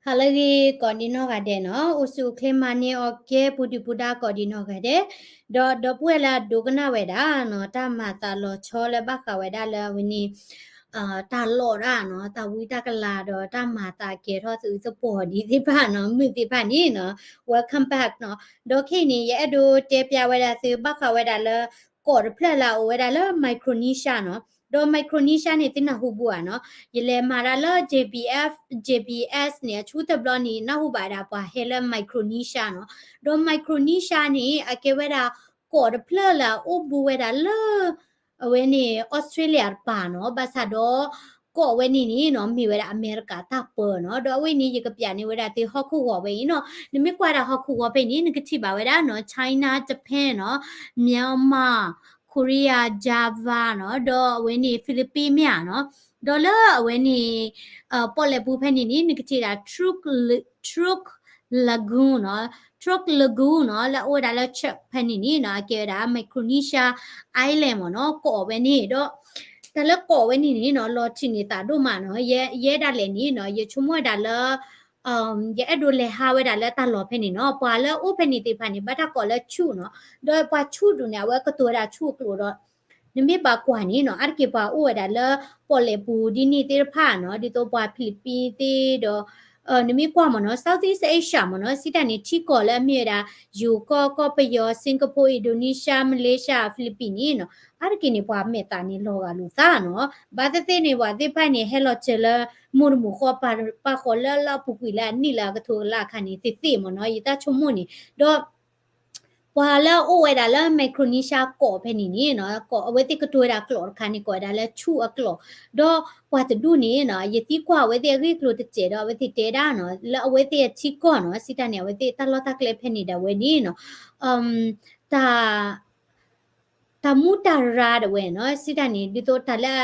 ဟါလၢအဂ့ၤ ကိးဒံနီၢ်ဂၤဒဲးနီၤ, အိၣ်ဆူၣ်အိၣ်ချ့မၤန့ၢ်အီၤကဲ ပူၤဒုၣ်ပူၤဒါ ကိးဒံနီၢ်ဂၤဒဲး, ဒီးဒီပုၢ်ဝဲၢ်လၢအဒိကနၣ်ဝဲဒၣ်နီၤ တၢ်မၤသးလီၤဆီလၢဘၣ်ဃးဝဲဒၣ်လၢအဝဲန့ၣ် တၢ်လီၢ်ဒၣ်နီၤ တၢ်ဝံတၢ်ကလၤဒီးတၢ်မၤသးကဲထီၣ်သးအုးသပှီၤဒံးသ့ၣ်တဖၣ်နီၤ မုာ်သ့ၣ်တဖၣ်န့ၣ်နီၤ welcome back နီၤ, ဒီးခဲအံၤန့ၣ် ယအဲၣ်ဒိးတဲပျးဝဲဒၣ်သုဘၣ်ဃးဝဲဒၣ်လၢ ကီးတဖျၢၣ်လၢအအိၣ်ဝဲဒၣ်လၢ Micronesia နီၤ, ဒီး Micronesia န့ၣ် သုနၢ်ဟူဘူးဧါနီၤ, ယလဲၤမၤတၢ်လၢ J B F, J B S န့ၣ် အဆူၣ်တဘျီန့ၣ် နၢ်ဟူဘၣ်ဒၣ်ပှၤဟဲလၢ Micronesia နီၤ, ဒီး Micronesia န့ၣ် အကဲဝဲဒၣ် ကီးတဖျၢၣ်လၢအအိၣ်ဘူးဝဲဒၣ်လၢ အဝဲန့ၣ် Australia တပၤနီၤ, ဘၣ်ဆၣ်ဒီး ကီးဝဲန့ၣ်န့ၣ်နီၤ မ့ၢ်ဝဲဒၣ်အမဲရကၤတၢ်ပၢနီၤ, ဒီးအဝဲန့ၣ် ယကပျးန့ၢ်ဝဲဒၣ်သုဟီၣ်ခိၣ်ဂီၤဝဲအံၤနီၤ, နမ့ၢ်ကွၢ်ဒၣ်ဟီၣ်ခိၣ်ဂီၤဖဲန့ၣ် နကထံၣ်ဘၣ်ဝဲဒၣ်နီၤ China, Japan နီၤ, Myanmar, Korea, Java နီၤ, ဒီးအဝဲန့ၣ် Philippines မ့ၢ်ဧါနီၤ, ဒီးလၢအဝဲန့ၣ် ပီၣ်လဲၣ်ပူၤဖဲန့ၣ်န့ၣ် နကထံၣ်ဒၣ် Truk, Truk Lagoon နီၤ, Truk Lagoon နီၤ, လၢအအိၣ်ဝဲဒၣ်လၢ Chuuk ဖဲန့ၣ်န့ၣ်နီၤ အကဲဝဲဒၣ် Micronesia Island မ့ၢ်နီၤ, ကီးဝဲန့ၣ်ဒီး တၢ်လၢကီးဝဲန့ၣ်န့ၣ်နီၤ လီၤထုးန့ၢ်သးဒိၣ်မးနီၤ, ယဲဒၣ်လဲာ်န့ၣ်နီၤ ယဆိကမိၣ်ဝဲဒၣ်လၢ ယအဲၣ်ဒိးလဲၤဟးဝဲဒၣ်လၢတၢ်လီၢ်ဖဲန့ၣ်နီၤ, ပှၤလၢအအိၣ်ဖဲန့ၣ်သ့ၣ်တဖၣ်န့ၣ် ဘၣ်တၢ်ကိးလၢ Chuuk နီၤ, ဒီးပှၤ Chuuk ဒူၣ်န့ၣ် အဝဲကတိၤဝဲဒၣ် Chuuk အကျိာ်ဒီး နမ့ၢ်ဘၣ်ကွၢ်န့ၣ်နီၤ အါတက့ၢ်ပှၤအိၣ်ဝဲဒၣ်လၢ ပီၣ်လဲၣ်ပူၤဒ်န့ၣ်သ့ၣ်တဖၣ်နီၤ, ဒ်သိးပှၤ Philippines သ့ၣ်ဒီး နမ့ၢ်ကွၢ်မ့ၢ်နီၤ Southeast Asia မ့ၢ်နီၤ စံးတၢ်န့ၣ် ထံကီၢ်လၢအမ့ၢ်ဝဲဒၣ် ယိၤကီၢ်, ကီၢ်ပယီၤ, Singapore, Indonesia, Malaysia, Philippines န့ၣ်နီၤ, အါတက့ၢ်န့ၣ် ပှၤမဲာ်သးန့ၣ်လီၤဂာ်လိာ်သးနီၤ, ဘၣ်သ့ၣ်သ့ၣ်န့ၣ် ပှၤသ့ၣ်တဖၣ်န့ၣ် ဟဲလီၤစၢၤလၢ မိၢ်တမုၢ်ဃီ ပာ်ဃီၤလၢလၢအပူၤကွံာ်လၢအနံၣ်လၢအကထိကလးအခါန့ၣ် သ့သ့ၣ်မ့ၢ်နီၤ ယတၢ်ဆိကမိၣ်န့ၣ်, ဒီး ပှၤလၢအအိၣ်ဝဲဒၣ်လၢ Micronesia ကီးဖဲန့ၣ်န့ၣ်နီၤ, အဝဲသ့ၣ်ကတိၤဝဲဒၣ်ကျိာ်တခါန့ၣ် ကိးဝဲဒၣ်လၢ Chuuk အကျိာ်, ဒီးပှၤတဒူၣ်န့ၣ်နီၤ ယသံကွၢ်အဝဲသ့ၣ်အဂ့ၢ်အကျိၤတစဲးဒီး အဝဲသ့ၣ်တဲဒၣ်နီၤ လၢအဝဲသ့ၣ်အထံကီၢ်နီၤ စံးတၢ်န့ၣ် အဝဲသ့ၣ်တၢ်လီၢ်တၢ်ကျဲဖဲန့ၣ်ဒၣ်ဝဲန့ၣ်နီၤ, တၢ် တၢ်မူတၢ်ရၤဒၣ်ဝဲနီၤ စံးတၢ်န့ၣ် ဒ်သိးတၢ်လၢ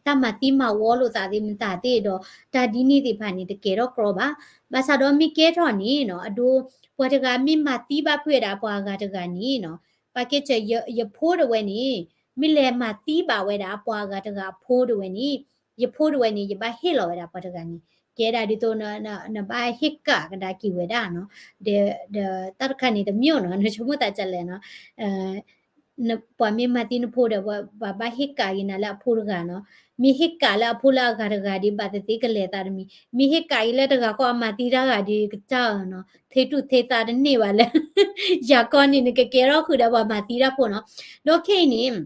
တၢ်မၤသံမၤဝီလိာ်သးသ့ၣ်မတၤသ့ၣ်ဒီး တၢ်ဒ်န့ၣ်သ့ၣ်တဖၣ်န့ၣ် တကဲထီၣ်ကြီဘၣ်. ဘၣ်ဆၣ်ဒီးမ့ၢ်ကဲထီၣ်န့ၣ်နီၤ အဒိ ပှၤတဂၤမ့ၢ်မၤသံဘၣ်ဖုးဝဲဒၣ်ပှၤအဂၤတဂၤန့ၣ်နီၤ ပာ်ကဲစၢၤ ယဖိဒၣ်ဝဲန့ၣ် မ့ၢ်လဲၤမၤသံဘၣ်ဝဲဒၣ်ပှၤအဂၤတဂၤအဖိဒၣ်ဝဲန့ၣ် ယဖိဒၣ်ဝဲန့ၣ် ယဘၣ်ဟ့ၣ်လီၤဝဲဒၣ်ပှၤတဂၤန့ၣ် ကဲဒၣ်ဒ်သိး နဘၣ်ဟ့ၣ်ကးကဒါက့ၤဝဲဒၣ်နီၤ ဒီးတၢ်တခါန့ၣ်တမ့ၢ်နီၤ နဆိကမိၣ်သးဒ်လဲၣ်နီၤ ပှၤမ့ၢ်မၤသံနဖိဒီး ပှၤဘၣ်ဟ့ၣ်ကးက့ၤနၤလၢအဖိတဂၤနီၤ မ့ၢ်ဟ့ၣ်ကးလၢအဖိလၢအဂၤတဂၤဒီး ဘၣ်သ့ၣ်သ့ၣ်ကလဲၤသးတမံၤ မ့ၢ်ဟ့ၣ်ကးက့ၤလၢတဂၤဃီအမၤသံတၢ်ဂၤဒီး ကစၢ်ဧၢနီၤ ထဲတူၢ်ထဲသးတန့ၢ်ဘၣ်လၢ ယၤကီၢ်န့ၣ် နကကဲထီၣ်ဃုာ်ဒီးပှၤမၤသံတၢ်ဖိနီၤ ဒီးခဲအံၤန့ၣ်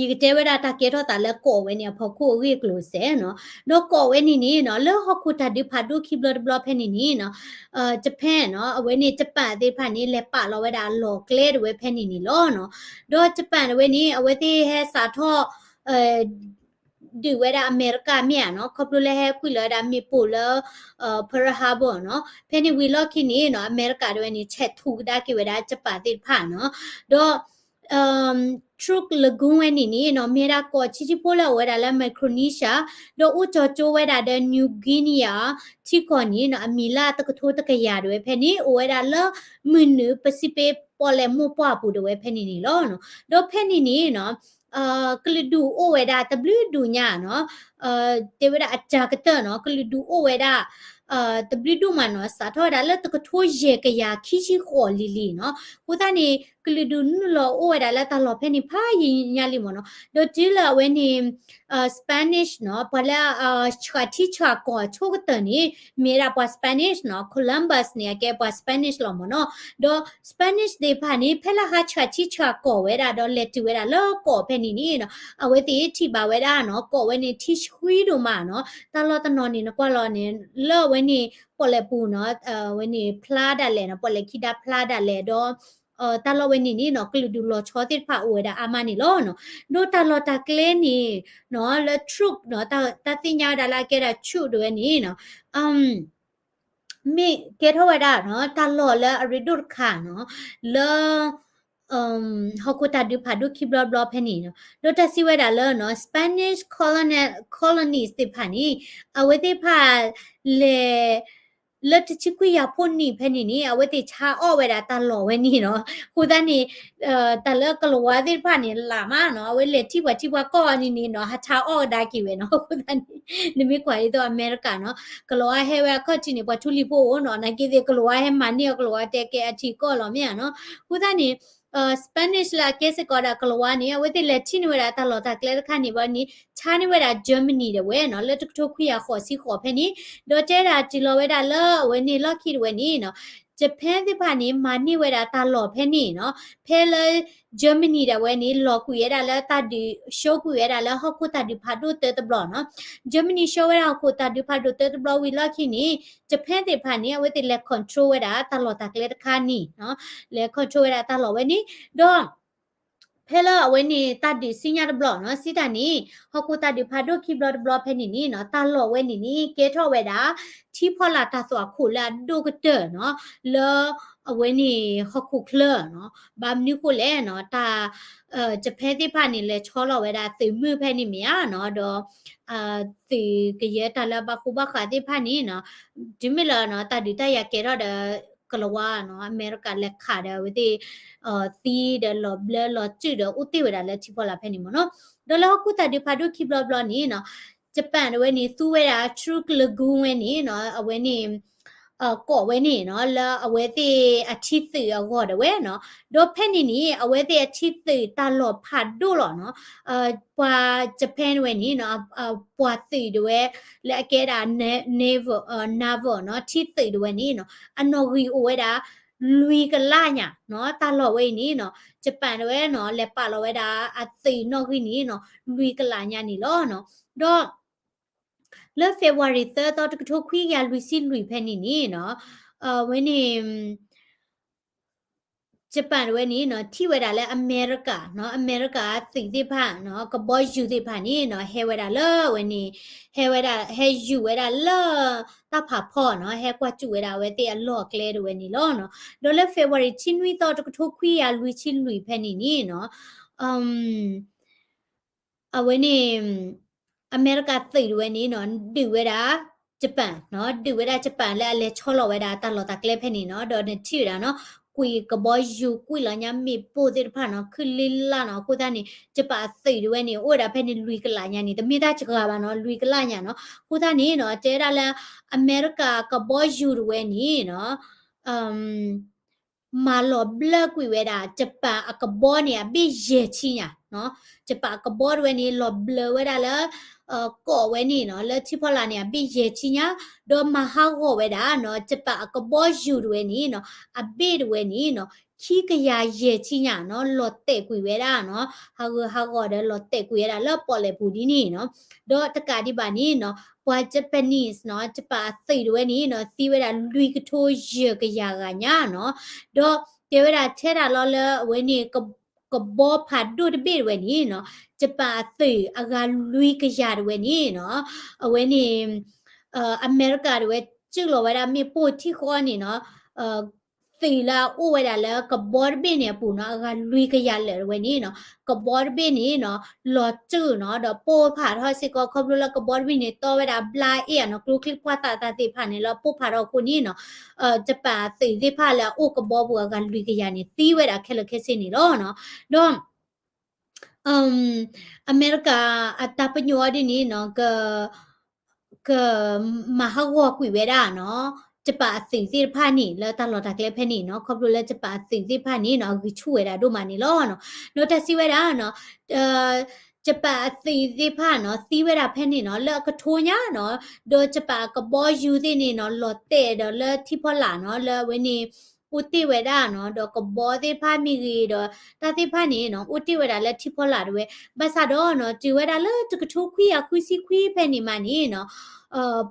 ယကတဲဝဲဒၣ်တၢ်ကဲထီၣ်သးလၢကီးဝဲန့ၣ်အဖီခိၣ်အဂ့ၢ်အကျိၤစဲးနီၤ ဒီးကီးဝဲန့ၣ်န့ၣ်နီၤ လၢဟီၣ်ခိၣ်တၢ်ဒုးဖးဒိၣ်ခံဘျီတဘျီဖဲန့ၣ်န့ၣ်နီၤ Japan နီၤ အဝဲန့ၣ် Japan သ့ၣ်တဖၣ်န့ၣ် လဲၤပာ်လီၤဝဲဒၣ်အလီၢ်ကျဲဒၣ်ဝဲဖဲန့ၣ်န့ၣ်လီၤနီၤ ဒီး Japan အဝဲန့ၣ် အဝဲသ့ၣ်ဟဲစးထီၣ် ဒုးဝဲဒၣ်အမဲရကၤမ့ၢ်ဧါနီၤ ခီဖျိလၢဟဲကွံာ်လီၤဝဲဒၣ်မ့ၣ်ပိၢ်လၢ Pearl Harbor နီၤ ဖဲန့ၣ်ဝံၤလီၢ်ခံန့ၣ်နီၤ အမဲရကၤဒၣ်ဝဲန့ၣ် ဆဲးထူကဒါက့ၤဝဲဒၣ် Japan သ့ၣ်တဖၣ်နီၤ ဒီး Truk Lagoon ဝဲန့ၣ်န့ၣ်နီၤ မ့ၢ်ဝဲဒၣ်ကီးဆံးဆံးဖိလၢအအိၣ်ဝဲဒၣ်လၢ Micronesia ဒီးအိၣ်ကၠီၤကၠိဝဲဒၣ်ဒီး New Guinea ထံကီၢ်န့ၣ်နီၤ အမံၤလၢတကထိတကယၤဒၣ်ဝဲဖဲန့ၣ် အိၣ်ဝဲဒၣ်လၢမုၢ်နုာ် Pacific ပီၣ်လဲၣ်မိၢ်ပှၢ်ပူၤဒၣ်ဝဲဖဲန့ၣ်န့ၣ်လီၤ. ဒီးဖဲန့ၣ်န့ၣ်နီၤ ကလုာ်ဒူၣ်အိၣ်ဝဲဒၣ်တဘျုးဒူၣ်ညါနီၤ တဲဝဲဒၣ်အစှၤကတၢၢ်နီၤ ကလုာ်ဒူၣ်အိၣ်ဝဲဒၣ် တဘျုးဒူၣ်မးနီၤ စးထီၣ်ဝဲဒၣ်လၢတကထိယဲၢ်ကယၤခံဆံဃိးလံၤလံၤနီၤ အဃိသတးန့ၣ် ကလုာ်ဒူၣ်နုာ်လီၤအိၣ်ဝဲဒၣ်လၢတၢ်လီၢ်ဖဲန့ၣ်ဖးယံာ်ညါလံမးနီၤ ဒီးတုၤလၢအဝဲန့ၣ် Spanish နီၤ ပှၤလၢ ဆှၣ်ထံဆှၣ်ကီၢ်အဆိကတၢၢ်န့ၣ် မ့ၢ်ဝဲဒၣ်ပှၤ Spanish နီၤ Columbus န့ၣ် အကဲပှၤ Spanish လီၤမးနီၤ ဒီး Spanish သ့ၣ်တဖၣ်န့ၣ် ဖဲလၢဟါဆှၣ်ထံဆှၣ်ကီၢ်ဝဲဒၣ် ဒီးလဲၤတုၤဝဲဒၣ်လၢကီၢ်ဖဲန့ၣ်န့ၣ်နီၤ အဝဲသ့ၣ်ထံၣ်ဘၣ်ဝဲဒၣ်နီၤ ကီၢ်ဝဲန့ၣ်ထံဆှံဒိၣ်မးနီၤ တၢ်လီၢ်တနီၤန့ၣ် နကွၢ်လီၤန့ၣ် လၢအဝဲန့ၣ် ပီၣ်လဲၣ်ပူၤနီၤ အဝဲန့ၣ်ဖျါဒၣ်လဲာ်နီၤ ပီၣ်လဲၣ်ခံဒါဖျါဒၣ်လဲာ်ဒီး တၢ်လီၢ်ဝဲန့ၣ်န့ၣ်နီၤ ကလုာ်ဒူၣ်လီၤဆီသ့ၣ်တဖၣ်အိၣ်ဝဲဒၣ်အါမးန့ၣ်လီၤနီၤ ဒီးတၢ်လီၢ်တၢ်ကျဲန့ၣ်နီၤ လၢ Truk နီၤ တၢ်သ့ၣ်ညါဝဲဒၣ်လၢအကဲဒၣ် Truk ဒၣ်ဝဲန့ၣ်နီၤ မ့ၢ်ကဲထီၣ်ဝဲဒၣ်နီၤ တၢ်လီၢ်လၢအရ့ဒိၣ်တခါနီၤ လၢ ဟီၣ်ခိၣ်တၢ်ဒုးဖးဒိၣ်ခံဘျီတဘျီဖဲန့ၣ်နီၤ ဒီးတၢ်စံးဝဲဒၣ်လၢနီၤ Spanish coloni- colonies သ့ၣ်တဖၣ်န့ၣ် အဝဲသ့ၣ်တဖၣ်လဲၤ လၢတဆံခွံယၤဖှိၣ်နံၣ်ဖဲန့ၣ်န့ၣ် အဝဲသ့ၣ်ဆါအီၣ်ဝဲဒၣ်တၢ်လီၢ်ဝဲန့ၣ်နီၤ. အဃိသတးန့ၣ် တၢ်လၢကလၤဝါသ့ၣ်တဖၣ်န့ၣ် လၢ်မးနီၤ, အဝဲလဲၤထံၣ်ပှၤထံပှၤကီၢ်န့ၣ်န့ၣ်နီၤ ဟးဆါအီၣ်ကဒါက့ၤဝဲနီၤ. အဃိသတးန့ၣ် နမ့ၢ်ကွၢ်ဒ်သိးအမဲရကၤနီၤ, ကလၤဝါဟဲဝဲအခီၣ်ထံးန့ၣ် ပှၤထူလံၤဖိအိၣ်နီၤ, နာ်က့သ့ၣ် ကလၤဝါဟဲမၤန့ၢ်အီၤ ကလၤဝါတဲကဲအထံကီၢ်လီၤမ့ၢ်ဧါနီၤ. အဃိသတးန့ၣ် Spanish လၢအကဲစ့ၢ်ကီးဒၣ်ကလၤဝါန့ၣ် အဝဲသ့ၣ်လဲၤထံၣ်န့ၢ်ဝဲဒၣ်တၢ်လီၢ်တၢ်ကျဲတခါန့ၣ်ဘၣ်န့ၣ် ဆါန့ၢ်ဝဲဒၣ် Germany ဒၣ်ဝဲနီၤ, လၢတကထိခွံကယၤဃိးဆံဃိးဖဲန့ၣ်, ဒီးတဲဒၣ်တုၤလီၤဝဲဒၣ်လၢအဝဲန့ၣ်လီၢ်ခံဒၣ်ဝဲန့ၣ်နီၤ, Japan သ့ၣ်တဖၣ်န့ၣ် မၤန့ၢ်ဝဲဒၣ်တၢ်လီၢ်ဖဲန့ၣ်နီၤ, ဖဲလၢ Germany ဒၣ်ဝဲန့ၣ် လီၤကွံာ်ဝဲဒၣ်လၢတၢ်ဒုး ရှုံးကွံာ်ဝဲဒၣ်လၢဟီၣ်ခိၣ်တၢ်ဒုးဖးဒိၣ်တၢတဘျီနီၤ. Germany ရှုံးဝဲဒၣ်ဟီၣ်ခိၣ်တၢ်ဒုးဖးဒိၣ်တၢတဘျီဝံၤလီၢ်ခံန့ၣ် Japan သ့ၣ်တဖၣ်န့ၣ် အဝဲသ့ၣ်လဲၤ control ဝဲဒၣ်တၢ်လီၢ်တၢ်ကျဲတခါန့ၣ်နီၤ, လဲၤ control ဝဲဒၣ်တၢ်လီၢ်ဝဲန့ၣ်, ဒီး ဖဲလၢအဝဲန့ၣ်တၢ်ဒုးစံညါတဘျီနီၤ, စံးတၢ်န့ၣ် ဟီၣ်ခိၣ်တၢ်ဒုးဖးဒိၣ်ခံဘျီတဘျီဖဲန့ၣ်န့ၣ်နီၤ, တၢ်လီၢ်ဝဲန့ၣ်န့ၣ် ကဲထီၣ်ဝဲဒၣ် ထံဖီလာ်တၢ်သွၣ်ခိၣ်လၢအဒိၣ်ကတၢၢ်နီၤ, လၢအဝဲန့ၣ်ဟီၣ်ခိၣ်ချၢနီၤ. ဘၣ်မနုၤဃိလဲၣ်နီၤ, တၢ် Japan သ့ၣ်တဖၣ်န့ၣ် လဲၤဆီလီၤဝဲဒၣ်သုးမုၢ်ဖဲန့ၣ်မ့ၢ်ဧါနီၤ, ဒီး သုးကယဲၢ်တၢ်လၢအဘၣ်ဃူဘၣ်ဃးသ့ၣ်တဖၣ်န့ၣ်နီၤ, တုၤမ့ၢ်လၢနီၤ တၢ်ဒုးတၢ်ယၤကဲထီၣ်ဒီး ကလၤဝါနီၤ, အမဲရကၤလဲၤခးဒီးအဝဲသ့ၣ် သံဒီးလီၤဘျၢလီၤစုၣ်ဒီးအိၣ်တ့ၢ်ဝဲဒၣ်လၢထံဖီလာ်ဖဲန့ၣ်မ့ၢ်နီၤ. ဒီးလၢဟီၣ်ခိၣ်တၢ်ဒုးဖးဒိၣ်ခံဘျီတဘျီန့ၣ်နီၤ, Japan ဒၣ်ဝဲန့ၣ် သူဝဲဒၣ် Truk Lagoon ဝဲန့ၣ်နီၤ, အဝဲန့ၣ် ကိးဝဲန့ၣ်နီၤ, လၢအဝဲသ့ၣ်အထံသုးအဂီၢ်ဒၣ်ဝဲနီၤ. ဒီးဖဲန့ၣ်န့ၣ် အဝဲသ့ၣ်အထံသုးတၢ်လီၢ်ဖးဒိၣ်လီၤနီၤ. ပှၤ Japan ဒၣ်ဝဲန့ၣ်နီၤ, ပှၤသုးဒၣ်ဝဲ လၢအကဲဒၣ် naval, naval နီၤ, ထံသုးဒၣ်ဝဲန့ၣ်နီၤ, အနီၣ်ဂံၢ်အိၣ်ဝဲဒၣ် လွံၢ်ကလးညါနီၤ. တၢ်လီၢ်ဝဲအံၤန့ၣ်နီၤ, Japan ဒၣ်ဝဲနီၤ, လဲၤပာ်လီၤဝဲဒၣ်အသုးနီၣ်ဂံၢ်န့ၣ်နီၤ, လွံၢ်ကလးညါန့ၣ်လီၤနီၤ. ဒီး လၢ February သၢသီ တကထိခွံကယၤလွံၢ်ဆံလွံၢ်ဖဲန့ၣ်န့ၣ်နီၤ, အဝဲန့ၣ် Japan ဒၣ်ဝဲန့ၣ်နီၤ, ထံၣ်ဝဲဒၣ်လၢအမဲရကၤနီၤ, အမဲရကၤသုးသ့ၣ်တဖၣ်နီၤ, ကဘီယူၤသ့ၣ်တဖၣ်န့ၣ်နီၤ, ဟဲဝဲဒၣ်လၢအဝဲန့ၣ်, ဟဲဝဲဒၣ် ဟဲယူၤဝဲဒၣ်လၢတၢ်ဖးဖီနီၤ, ဟဲကွၢ်စူၣ်ဝဲဒၣ်အဝဲသ့ၣ်အလီၢ်အကျဲဒၣ်ဝဲန့ၣ်လီၤနီၤ. ဒီးလၢ February ထံနွံသီ တကထိခွံကယၤလွံၢ်ဆံလွံၢ်ဖဲန့ၣ်န့ၣ်နီၤ, အဝဲန့ၣ် အမဲရကၤသုးဒၣ်ဝဲန့ၣ်နီၤ, ဒုးဝဲဒၣ် Japan နီၤ, ဒုးဝဲဒၣ် Japan လၢအလဲၤဆီလီၤဝဲဒၣ်တၢ်လီၢ်တၢ်ကျဲဖဲန့ၣ်နီၤ, ဒီးနထံၣ်ဝဲဒၣ်နီၤ, ကွံာ်ကဘီယူၤ ကွံာ်လီၤညါမ့ၣ်ပိၢ်သ့ၣ်တဖၣ်နီၤ, ခုၣ်လ့လၢ်နီၤ. အဃိသတးန့ၣ် Japan အသုးဒၣ်ဝဲန့ၣ် အိၣ်ဝဲဒၣ်ဖဲန့ၣ်လွံၢ်ကလးညါန့ၣ်, တမ့ၢ်တၢ်စှၤဘၣ်နီၤ, လွံၢ်ကလးညါနီၤ. အဃိသတးန့ၣ်နီၤ, တဲဒၣ်လၢ အမဲရကၤကဘီယူၤဒၣ်ဝဲန့ၣ်နီၤ မၤလီၤဘျၢကွံာ်ဝဲဒၣ် Japan အကဘီန့ၣ် အဘ့ၣ်ယဲၢ်ဆံညါနီၤ. Japan အကဘီဒၣ်ဝဲန့ၣ် လီၤဘျၢဝဲဒၣ်လၢ ကိးဝဲန့ၣ်နီၤ, လၢထံဖီလာ်န့ၣ် အဘ့ၣ်ယဲၢ်ဆံညါ, ဒီးမၤဟးဂီၤဝဲဒၣ်နီၤ, Japan အကဘီယူၤဒၣ်ဝဲန့ၣ်နီၤ, အဘ့ၣ်ဒၣ်ဝဲန့ၣ်နီၤ, ခံကယၤယဲၢ်ဆံညါနီၤ, လီၤတဲာ်ကွံာ်ဝဲဒၣ်နီၤ, ဟးဂူာ်ဟးဂီၤဒီးလီၤတဲာ်ကွံာ်ဝဲဒၣ်လၢပီၣ်လဲၣ်ပူၤဒ်န့ၣ်နီၤ. ဒီးတကးဒံးဘၣ်န့ၣ်နီၤ, ပှၤ Japanese နီၤ, Japan အသုးဒၣ်ဝဲန့ၣ်နီၤ, သံဝဲဒၣ်လွံၢ်ကထိယဲၢ်ကယၤဂၤညါနီၤ. ဒီးတဲဝဲဒၣ်ထဲဒၣ်လီၤလၢအဝဲန့ၣ် ကဘီဖးဒိၣ်တဘ့ၣ်ဒၣ်ဝဲန့ၣ်နီၤ, Japan အသုးအဂၤလွံၢ်ကယၤဒၣ်ဝဲန့ၣ်နီၤ, အဝဲန့ၣ် အမဲရကၤဒၣ်ဝဲ စုၣ်လီၤဝဲဒၣ်မ့ၣ်ပိၢ်ထံၣ်ဃီန့ၣ်နီၤ, သုးလၢအအိၣ်ဝဲဒၣ်လၢကဘီတဘ့ၣ်န့ၣ်အပူၤနီၤ, အဂၤလွံၢ်ကယၤလၢာ်ဒၣ်ဝဲန့ၣ်နီၤ, ကဘီတဘ့ၣ်န့ၣ်နီၤ, လီၤစုၣ်နီၤ, ဒီးပိၢ်ဖးထီၣ်စ့ၢ်ကီး ခီဖျိလၢကဘီတဘ့ၣ်န့ၣ် တီဝဲဒၣ်ဘျါအ့ၣ်အနီၤ, ကျိချံပှၢ်သးသးသ့ၣ်တဖၣ်န့ၣ် လၢပိၢ်ဖးထီၣ်အဃိန့ၣ်နီၤ, Japan အသုးသ့ၣ်တဖၣ်လၢအအိၣ်ကဘီပူၤအဂၤလွံၢ်ကယၤန့ၣ် သံဝဲဒၣ်ခဲလၢာ်ခဲဆ့န့ၣ်လီၤနီၤ. ဒီး အမဲရကၤအတၢ်ပညိၣ်အီၤဒ်န့ၣ်နီၤ, က ကမၤဟးဂီၤကွံာ်ဝဲဒၣ်နီၤ, Japan အသုးသ့ၣ်တဖၣ်န့ၣ် လၢတၢ်လီၢ်တၢ်ကျဲဖဲန့ၣ်နီၤ, ခီဖျိလၢ Japan အသုးသ့ၣ်တဖၣ်န့ၣ်နီၤ, အဂံၢ်ဆူၣ်ဝဲဒၣ်ဒိၣ်မးန့ၣ်လီၤနီၤ. ဒီးတၢ်စံးဝဲဒၣ်နီၤ, Japan အသုးသ့ၣ်တဖၣ်နီၤ, သံဝဲဒၣ်ဖဲန့ၣ်နီၤ, လၢအကထိညါနီၤ, ဒီး Japan အကဘီယူၤသ့ၣ်န့ၣ်နီၤ, လီၤတဲာ်ဒီးလၢထံဖီလာ်နီၤ, လၢအဝဲန့ၣ် အိၣ်တ့ၢ်ဝဲဒၣ်နီၤ, ဒီးကဘီသ့ၣ်တဖၣ်မ့ၢ်ဂ့ၤဒီး တၢ်သ့ၣ်တဖၣ်န့ၣ်နီၤ, အိၣ်တ့ၢ်ဝဲဒၣ်လၢထံဖီလာ်ဒၣ်ဝဲ, ဘၣ်ဆၣ်ဒီးနီၤ, တုၤဝဲဒၣ်လၢတကထိခွံကယၤဃုဆံခွံဖဲန့ၣ်မးန့ၣ်နီၤ,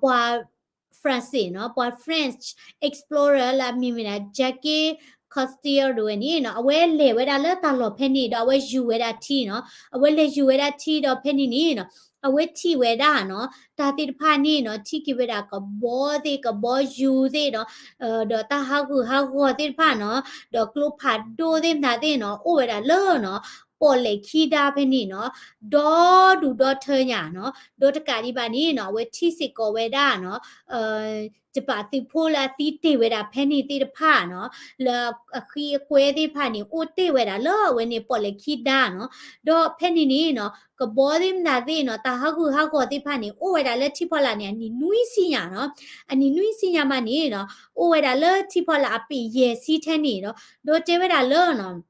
ပှၤ France နီၤ, ပှၤ French explorer လၢအမံၤမ့ၢ်ဒၣ် Jacques Cousteau ဒၣ်ဝဲန့ၣ်နီၤ, အဝဲလဲၤဝဲဒၣ်လၢတၢ်လီၢ်ဖဲန့ၣ်ဒီး အဝဲယူၤဝဲဒၣ်ထံနီၤ, အဝဲလဲၤယူၤဝဲဒၣ်ထံဒီးဖဲန့ၣ်န့ၣ်နီၤ, အဝဲထံၣ်ဝဲဒၣ်နီၤ, တၢ်သ့ၣ်တဖၣ်န့ၣ်နီၤ, ထံၣ်က့ၤဝဲဒၣ်ကဘီသ့ၣ် ကဘီယူၤသ့ၣ်နီၤ, ဒီးတၢ်ဟးဂူာ်ဟးဂီၤသ့ၣ်တဖၣ်နီၤ, ဒီးကျိဖးဒိၣ်သ့ၣ်မတၤသ့ၣ်နီၤ, အိၣ်ဝဲဒၣ်လၢနီၤ ပီၣ်လဲၣ်ခံဒါဖဲန့ၣ်နီၤ, ဒီဒူၣ်ဒီထၢညါနီၤ, ဒီးတကးဒံးဘၣ်န့ၣ်နီၤ အဝဲထံၣ်စ့ၢ်ကီးဝဲဒၣ်နီၤ ယပာ်သုးဖိလၢအသံတ့ၢ်ဝဲဒၣ်ဖဲန့ၣ်သ့ၣ်တဖၣ်နီၤ, လၢအဃံအကွဲသ့ၣ်တဖၣ်န့ၣ် အိၣ်တ့ၢ်ဝဲဒၣ်လၢအဝဲန့ၣ်ပီၣ်လဲၣ်ခံဒါနီၤ, ဒီးဖဲန့ၣ်န့ၣ်နီၤ ကဘီသ့ၣ်မတၤသ့ၣ်နီၤ တၢ်ဟးဂူာ်ဟးဂီၤသ့ၣ်တဖၣ်န့ၣ် အိၣ်ဝဲဒၣ်လၢထံဖီလာ်န့ၣ် အနံၣ်နွံဆံညါနီၤ, အနံၣ်နွံဆံညါမးန့ၣ်နီၤ အိၣ်ဝဲဒၣ်လၢထံဖီလာ်အပ့ၢ်ယဲၢ်ဆံထဲန့ၣ်ဒီး ဒီးတဲဝဲဒၣ်လၢနီၤ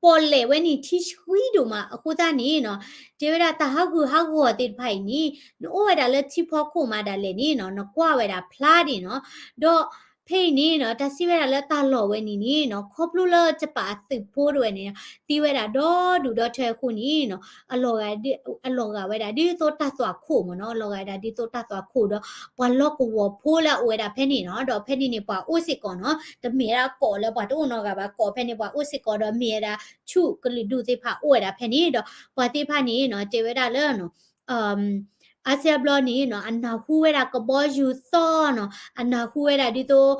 ပီၣ်လဲၣ်ဝဲန့ၣ်ထံဆှံဒိၣ်မးအဃိသတးန့ၣ်နီၤ, တဲဝဲဒၣ်တၢ်ဟးဂူာ်ဟးဂီၤသ့ၣ်တဖၣ်အံၤန့ၣ် နအိၣ်ဝဲဒၣ်လၢထံဖီခိၣ်မးဒၣ်လဲာ်န့ၣ်နီၤ နကွၢ်ဝဲဒၣ်ဖျါဒံးနီၤ, ဒီးဖဲအံၤန့ၣ်နီၤ တၢ်စံးဝဲဒၣ်လၢတၢ်လီၢ်ဝဲန့ၣ်န့ၣ်နီၤ ခီဖျိလၢယပာ်သုးဖိတဝဲန့ၣ် သံဝဲဒၣ်ဒီဒူၣ်ဒီထၢအဃိန့ၣ်နီၤ အလီၤဂာ်ဒ် အလီၤဂာ်ဝဲဒၣ်ဒ်သိးတၢ်သွၣ်ခိၣ်မ့ၢ်နီၤ, အလီၤဂာ်ဒၣ်ဒ်သိးတၢ်သွၣ်ခိၣ်ဒီး ပှၤလီၢ်ကဝီၤဖိလၢအအိၣ်ဝဲဒၣ်ဖဲန့ၣ်နီၤ, ဒီးဖဲန့ၣ်န့ၣ် ပှၤအိၣ်စ့ၢ်ကီးနီၤ, တမ့ၢ်ဒၣ်ကီးလၢပှၤတအိၣ်နီတဂၤဘၣ်, ကီးဖဲန့ၣ် ပှၤအိၣ်စ့ၢ်ကီးဒီးမ့ၢ်ဝဲဒၣ် ဆူၣ်ကလုာ်ဒူၣ်သ့ၣ်တဖၣ်အိၣ်ဝဲဒၣ်ဖဲန့ၣ်ဒီး ပှၤသ့ၣ်တဖၣ်န့ၣ်နီၤ တဲဝဲဒၣ်လၢနီၤ အါစုအါဘျီန့ၣ်နီၤ အနၢ်ဟူဝဲဒၣ်ကဘီယူၤသီၣ်နီၤ, အနၢ်ဟူဝဲဒၣ်ဒ်သိး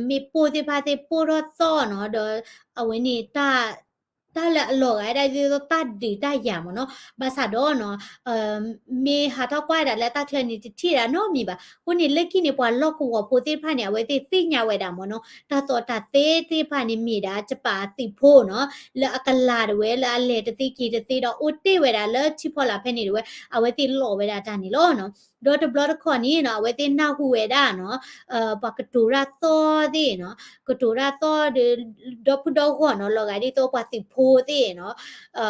မ့ၣ်ပိၢ်သ့ၣ်တဖၣ်သ့ၣ်ပိၢ်ထီၣ်သီၣ်နီၤ, ဒီးအဝဲန့ၣ် တၢ်လၢအလီၤဂာ်ဝဲဒၣ်ဒ်သိးတၢ်ဒုးတၢ်ယၤမ့ၢ်နီၤ, ဘၣ်ဆၣ်ဒီးနီၤ မ့ၢ်ဟးထီၣ်ကွၢ်ဝဲဒၣ်လၢတၢ်ချၢန့ၣ် တထံၣ်ဒၣ်နီတမံၤဘၣ်. အဃိန့ၣ် လၢခံန့ၣ် ပှၤလီၢ်ကဝီၤဖိသ့ၣ်တဖၣ်န့ၣ် အဝဲသ့ၣ်သ့ၣ်ညါဝဲဒၣ်မ့ၢ်နီၤ, တၢ်သီၣ်တၢ်သဲသ့ၣ်တဖၣ်န့ၣ် မ့ၢ်ဒၣ်ယပာ်သုးဖိနီၤ, လၢအကလၤတဝဲ လၢအလဲၤတသ့က့ၤတသ့ဒီး အိၣ်တ့ၢ်ဝဲဒၣ်လၢထံဖီလာ်ဖဲန့ၣ်တဝဲ အဝဲသ့ၣ်လီၤဝဲဒၣ်တၢ်န့ၣ်လီၤနီၤ. ဒီးတဘျီတခီၣ်န့ၣ်နီၤ အဝဲသ့ၣ်နၢ်ဟူဝဲဒၣ်နီၤ ပှၤကတိၤတၢ်သီၣ်သ့ၣ်နီၤ, ကတိၤတၢ်သီၣ်ဒီး ဒီဖုဒီဂီၢ်နီၤ, လီၤဂာ်ဒ်သိးပှၤသုးဖိသ့ၣ်န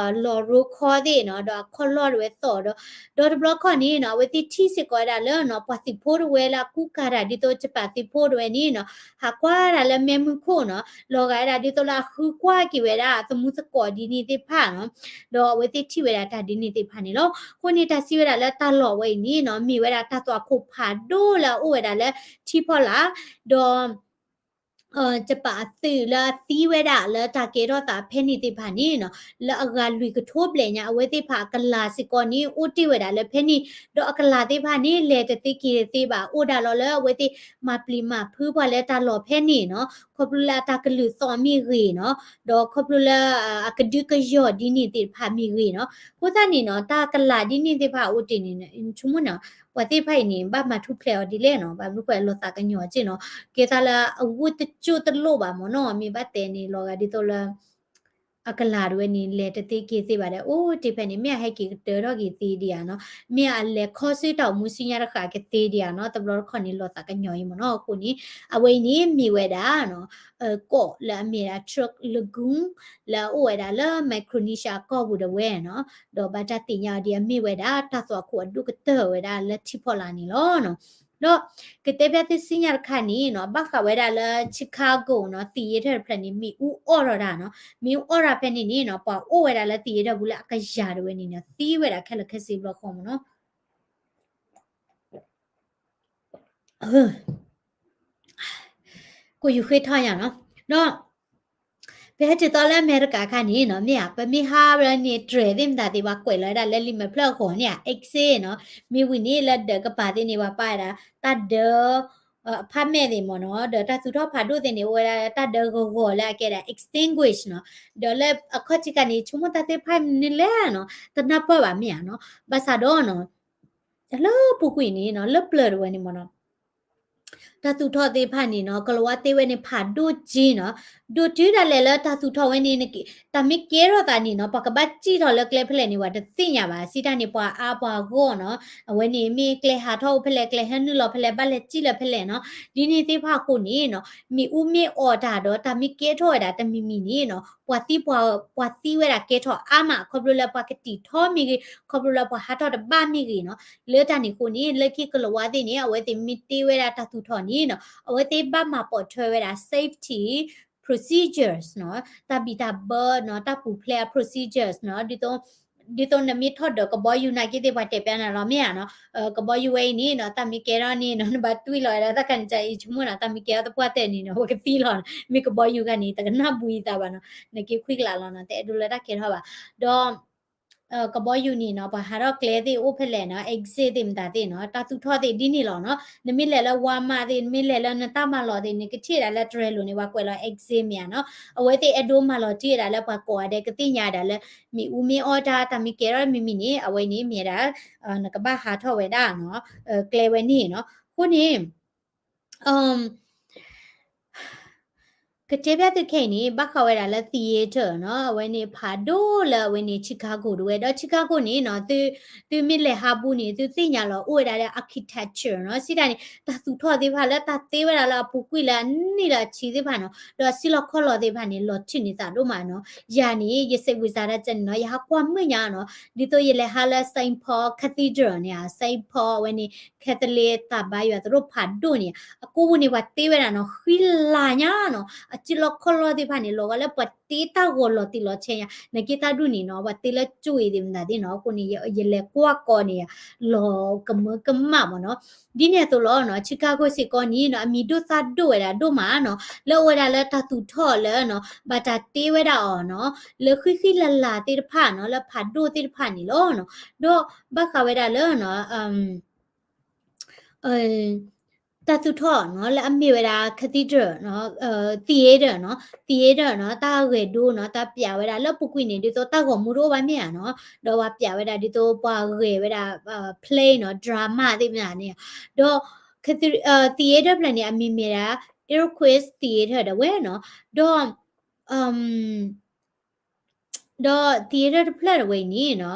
ီၤ, လီၤရိခီသ့ၣ်နီၤ, ဒီးအခီၣ်လီၢ်တဝဲသီၣ်ဒီး, ဒီးတဘျီခီၣ်န့ၣ်နီၤ အဝဲသ့ၣ်ထံၣ်စ့ၢ်ကီးဝဲဒၣ်လၢနီၤ ပှၤသုးဖိတဝဲလၢအကူကၤတၢ်ဒ်သိးယပာ်သုးဖိတဝဲန့ၣ်နီၤ, ဟးကွၢ်တၢ်လၢမဲးမုၢ်ခိၣ်နီၤ, လီၤဂာ်ဝဲဒၣ်ဒ်သိးလၢအဃုကွၢ်က့ၤဝဲဒၣ်အသမူသကိးဒ်န့ၣ်သ့ၣ်တဖၣ်နီၤ, ဒီးအဝဲသ့ၣ်ထံၣ်ဝဲဒၣ်တၢ်ဒ်န့ၣ်သ့ၣ်တဖၣ်န့ၣ်လီၤ. အဃိန့ၣ် တၢ်စံးဝဲဒၣ်လၢတၢ်လီၢ်ဝဲအံၤန့ၣ်နီၤ မ့ၢ်ဝဲဒၣ်တၢ်သွၣ်ခိၣ်ဖးဒိၣ်လၢအအိၣ်ဝဲဒၣ်လၢထံဖီလာ်, ဒီး ယပာ်အသုးလၢအသံဝဲဒၣ်လၢတၢ်ကဲထီၣ်သးဖဲန့ၣ်သ့ၣ်တဖၣ်န့ၣ်နီၤ, လၢအဂၤလွံၢ်ကထိဘျဲၣ်ညါ အဝဲသ့ၣ်တဖၣ်အကလၤစ့ၢ်ကီးန့ၣ် အိၣ်တ့ၢ်ဝဲဒၣ်လၢဖဲန့ၣ်, ဒီးအကလၤသ့ၣ်တဖၣ်န့ၣ် လဲၤတသ့က့ၤတသ့ဘၣ် အိၣ်ဒၣ်လီၤလၢအဝဲသ့ၣ်မၤပျံၤမၤဖုးပှၤလၢတၢ်လီၢ်ဖဲန့ၣ်နီၤ, ခီဖျိလၢအတၢ်ကလုၢ်သီၣ်မ့ၢ်ဂ့ၤနီၤ, ဒီးခီဖျိလၢ အကဒုကယီၢ်ဒ်န့ၣ်သ့ၣ်တဖၣ်မ့ၢ်ဂ့ၤနီၤ, အဃိသတးန့ၣ်နီၤ တၢ်ကလၤဒ်န့ၣ်သ့ၣ်တဖၣ်အိၣ်တ့ၢ်န့ၣ် ဆိကမိၣ်နီၤ ပှၤသ့ၣ်တဖၣ်အံၤန့ၣ် ဘၣ်မၤထူၣ်ဖျဲးအီၤဒ်လဲၣ်နီၤ, ဘၣ်မနုၤဃိလီၤသးကညီၤက့နီၤ, ကဲသးလၢအဝိၣ်တကၠိၢ်တလိၣ်ဘၣ်မ့ၢ်နီၤ, မ့ၢ်ဘၣ်တဲန့ၣ် လီၤဂာ်ဒ်သိးလၢ အကလၤတဝဲန့ၣ် လဲၤတသ့က့ၤသ့ဘၣ်ဒီး အိၣ်တ့ၢ်ဖဲန့ၣ် မ့ၢ်အဟဲက့ၤကတၢၢ်ထီၣ်က့ၤသ့ဒံးဧါနီၤ, မ့ၢ်အလဲၤခီဆူတၢ်အိၣ်မူဆူညါတဃၣ်ကသ့ဒံးဧါနီၤ, တဘျီတခီၣ်န့ၣ် လီၤသးကညီၤအံၤမ့ၢ်နီၤ, အဃိန့ၣ် အဝဲအံၤန့ၣ်မ့ၢ်ဝဲဒၣ်နီၤ ကီးလၢအမ့ၢ်ဒၣ် Chuuk Lagoon လၢအအိၣ်ဝဲဒၣ်လၢ Micronesia ကီၢ်ပူၤတဝဲနီၤ, ဒီးဘၣ်တၢ်သ့ၣ်ညါအီၤဒ်အမ့ၢ်ဝဲဒၣ် တၢ်သွၣ်ခိၣ်အဒိၣ်ကတၢၢ်ဝဲဒၣ်လၢထံဖီလာ်န့ၣ်လီၤနီၤ. ဒီးကတဲဘၣ်သုစံၣ်ညီၣ်တခါန့ၣ်နီၤ ဘၣ်ဃးဝဲဒၣ်လၢ Chicago နီၤ theater တဖျၢၣ်န့ၣ် မ့ၣ်အူအီၣ်ထီၣ်တၢ်နီၤ, မ့ၣ်အူအီၣ်ထီၣ်ဖဲန့ၣ်န့ၣ်နီၤ ပှၤအိၣ်ဝဲဒၣ်လၢ theater ပူၤလၢအကယၤတဝဲန့ၣ်နီၤ သံဝဲဒၣ်ခဲလၢာ်ခဲဆ့ဘျီဃီမ့ၢ်နီၤ. ကိၣ်ယူၤဃ့ထီၣ်ညါနီၤ, ဒီး ပဟဲတုၤသီလၢအမဲရကၤအခါန့ၣ်နီၤ မ့ၢ်ဧါ ပမ့ၢ်ဟးဝဲန့ၣ် တြဲၤသ့ၣ်မတၤသ့ၣ် ပှၤကွဲးလီၤဝဲဒၣ်လၢလံာ်မဲာ်ဖျၢၣ်အဂီၢ်န့ၣ်ဧါ Exit နီၤ, မ့ၢ်ဝံၤန့ၣ်လၢဒၢးကပၤသ့ၣ်န့ၣ် ပှၤပာ်ဝဲဒၣ် တၢ်ဒၢး apartment သ့ၣ်မ့ၢ်နီၤ, ဒီးတၢ်သူၣ်ထီၣ်ဖးဒိၣ်သ့ၣ်န့ၣ် အိၣ်ဝဲဒၣ်တၢ်ဒၢးဂီၤဂီၤလၢအကဲဒၣ် extinguish နီၤ, ဒီးလၢအခီၣ်ထံးခါန့ၣ် ဆိကမိၣ်တၢ်သ့ၣ်တဖၣ်မနုၤလဲၣ်နီၤ တနၢ်ပၢၢ်ဘၣ်မ့ၢ်ဧါနီၤ, ဘၣ်ဆၣ်ဒီးနီၤ လၢပူၤကွံာ်န့ၣ်နီၤ လၢပျၢၤတဝဲန့ၣ်မ့ၢ်နီၤ တၢ်သူၣ်ထီၣ်သ့ၣ်တဖၣ်န့ၣ်နီၤ ကလၤဝါသ့ဝဲန့ၣ် ဖးဒိၣ်က့နီၤ, ဒိၣ်တုၤဒၣ်လဲာ်လၢတၢ်သူၣ်ထီၣ်ဝဲန့ၣ် တၢ်မ့ၢ်ကဲထီၣ်သးန့ၣ်နီၤ ပှၤကဘၣ်စံၣ်ထီၣ်လၢကျဲဖဲလဲၣ်န့ၣ် ပှၤတသ့ၣ်ညါဘၣ် စံးတၢ်န့ၣ် ပှၤအါပှၤဂီၢ်နီၤ, အဝဲန့ၣ်မ့ၢ်ကျဲဟးထီၣ်အိၣ်ဖဲလဲၣ် ကျဲဟဲနုာ်လီၤဖဲလဲၣ် ဘၣ်လဲၤစံၣ်လၢဖဲလဲၣ်နီၤ, ဒ်န့ၣ်သ့ၣ်တဖၣ်အဃိန့ၣ်နီၤ မ့ၣ်အူမ့ၢ်အီၣ်တၢ်ဒီး တၢ်မ့ၢ်ကဲထီၣ်ဝဲဒၣ်တမံၤမံၤန့ၣ်နီၤ ပှၤသံပှၤ ပှၤသံဝဲဒၣ်ကဲထီၣ်အါမး ခီဖျိလၢပှၤကတံာ်ထီၣ်မ့ၢ်ဂ့ၤ ခီဖျိလၢပှၤဟးထီၣ်တဘၣ်မ့ၢ်ဂ့ၤနီၤ, လၢတၢ်န့ၣ်အဃိန့ၣ် လၢခံကလၤဝါသ့ၣ်န့ၣ် အဝဲသ့ၣ်မ့ၢ်တ့ဝဲဒၣ်တၢ်သူၣ်ထီၣ်န့ၣ်နီၤ အဝဲသ့ၣ်ဘၣ်မၤပိာ်ထွဲဝဲဒၣ် safety procedures နီၤ, တၢ်ဘံၣ်တၢ်ဘၢနီၤ တၢ်ပူၤဖျဲးအ procedures နီၤ, ဒ်သိး ဒ်သိးနမ့ၢ်ထီၣ်ဒီးကဘီယူၤနာ်က့သ့ၣ် ပှၤတဲပျးနၤလီၤမ့ၢ်ဧါနီၤ, ကဘီယူၤဝဲအံၤန့ၣ်နီၤ တၢ်မ့ၢ်ကဲထီၣ်န့ၣ်နီၤ နဘၣ်တွံၢ်လီၤဝဲဒၣ် တၢ်ခါန့ၣ် တၢ်အံၤဆိကမိၣ်နီၤ တၢ်မ့ၢ်ကဲထီၣ်သပှၢ်တၢၢ်န့ၣ်နီၤ ပကသံလီၤ, မ့ၢ်ကဘီယူၤခါန့ၣ် တကနၣ်ဘှံးသးဘၣ်နီၤ, နက့ၤခွံကလးလီၤနီၤ တအဲၣ်ဒိးလၢတၢ်ကဲထီၣ်ဘၣ်, ဒီး ကဘီယူၤန့ၣ်နီၤ ပှၤဟးထီၣ်ကျဲသ့ၣ်အိၣ်ဖဲလဲၣ်နီၤ exit သ့ၣ်မတၤသ့ၣ်နီၤ တၢ်သူၣ်ထီၣ်သ့ၣ်ဒ်န့ၣ်လီၤနီၤ နမ့ၢ်လဲၤလၢ Walmart သ့ၣ် နမ့ၢ်လဲၤလၢနတၢ်မၤလီၤသ့ၣ် နကထံၣ်ဒၣ်လၢတြဲၤလိၤန့ၣ် ပှၤကွဲးလီၤ exit မ့ၢ်ဧါနီၤ အဝဲသ့ၣ်အဲၣ်ဒိးမၤလီၤတံၢ်ဝဲဒၣ်လၢပှၤကိးဂၤဒဲးကသ့ၣ်ညါဒၣ်လၢ မ့ၣ်အူမ့ၢ်အီၣ်တၢ် တၢ်မ့ၢ်ကဲထီၣ်မံၤမံၤန့ၣ် အဝဲန့ၣ်မ့ၢ်ဒၣ် နကဘၣ်ဟးထီၣ်ဝဲဒၣ်နီၤ ကျဲဝဲန့ၣ်နီၤ အဃိန့ၣ် ကတဲဘၣ်သုခဲအံၤန့ၣ် ဘၣ်ဃးဝဲဒၣ်လၢ theater နီၤ အဝဲန့ၣ်ဖးဒိၣ်လၢအဝဲန့ၣ် Chicago တဝဲ ဒီး Chicago န့ၣ်နီၤ သုမ့ၢ်လဲၤဟးဘူးန့ၣ် သုသ့ၣ်ညါလီၤ အိၣ်ဝဲဒၣ်လၢ architecture နီၤ စံးတၢ်န့ၣ် တၢ်သူၣ်ထီၣ်သ့ၣ်တဖၣ်လၢတၢ်သ့ဝဲဒၣ်လၢအပူၤကွံာ်လၢအနံၣ်လၢအဆံသ့ၣ်တဖၣ်နီၤ ဒီးအစုလီၢ်ခီၣ်လီၢ်သ့ၣ်တဖၣ်န့ၣ် လီၤထုးန့ၢ်သးဒိၣ်မးနီၤ ယၤန့ၣ် ယစိတ်ဝင်စားတၢ်ကဲန့ၣ်နီၤ ယဟးကွၢ်မုာ်ညါနီၤ ဒ်သိးယလဲၤဟးလၢ Saint Paul Cathedral န့ၣ် Saint Paul အဝဲန့ၣ် Catholic သးဘါယွၤသရိာ်ဖးဒိၣ်န့ၣ် အကိးပူၤန့ၣ် ပှၤတ့ဝဲဒၣ်နီၤ ဃံလၤညါနီၤ အစုလီၢ်ခီၣ်လီၢ်သ့ၣ်တဖၣ်န့ၣ် လီၤဂာ်လၢပှၤတ့တၢ်ဂီၤလီၤတံၢ်လီၤဆဲးညါ နက့တၢ်ဒူၣ်န့ၣ်နီၤ ပှၤတ့လၢကၠိအံၤသ့ၣ်မတၤသ့ၣ်နီၤ အဃိန့ၣ် ယလဲၤကွၢ်ကီးန့ၣ် လီၤကမၢကမၣ်မးနီၤ ဒ်န့ၣ်အသိးလီၤနီၤ Chicago စ့ၢ်ကီးန့ၣ်နီၤ အမံၤဒိၣ်သၣ်ဒိၣ်ဝဲဒၣ်ဒိၣ်မးနီၤ လၢအဝဲဒၣ်လၢတၢ်သူၣ်ထီၣ်လၢနီၤ ဘၣ်တၢ်တ့ဝဲဒၣ်အီၤနီၤ လၢဃံဃံလၤလၤသ့ၣ်တဖၣ်နီၤ လၢဖးဒိၣ်သ့ၣ်တဖၣ်န့ၣ်လီၤနီၤ ဒီးဘၣ်ဃးဝဲဒၣ်လၢ တၢ်သူၣ်ထီၣ်နီၤ လၢအမ့ၢ်ဝဲဒၣ် cathedral နီၤ theater နီၤ theater နီၤ တၢ်ဂဲၤဒိနီၤ တၢ်ပျးဝဲဒၣ်လၢပူၤကွံာ်န့ၣ် ဒ်သိးတၢ်ဂီၤမူတအိၣ်ဘၣ်မ့ၢ်ဧါနီၤ ဒီးပှၤပျးဝဲဒၣ်ဒ်သိးပှၤဂဲၤဝဲဒၣ် play နီၤ drama သ့ၣ်မတၤန့ၣ် ဒီး theater ဖျၢၣ်န့ၣ် အမံၤမ့ၢ်ဒၣ် Iroquois Theater ဒၣ်ဝဲနီၤ ဒီး ဒီး theater တဖျၢၣ်တဝဲအံၤန့ၣ်နီၤ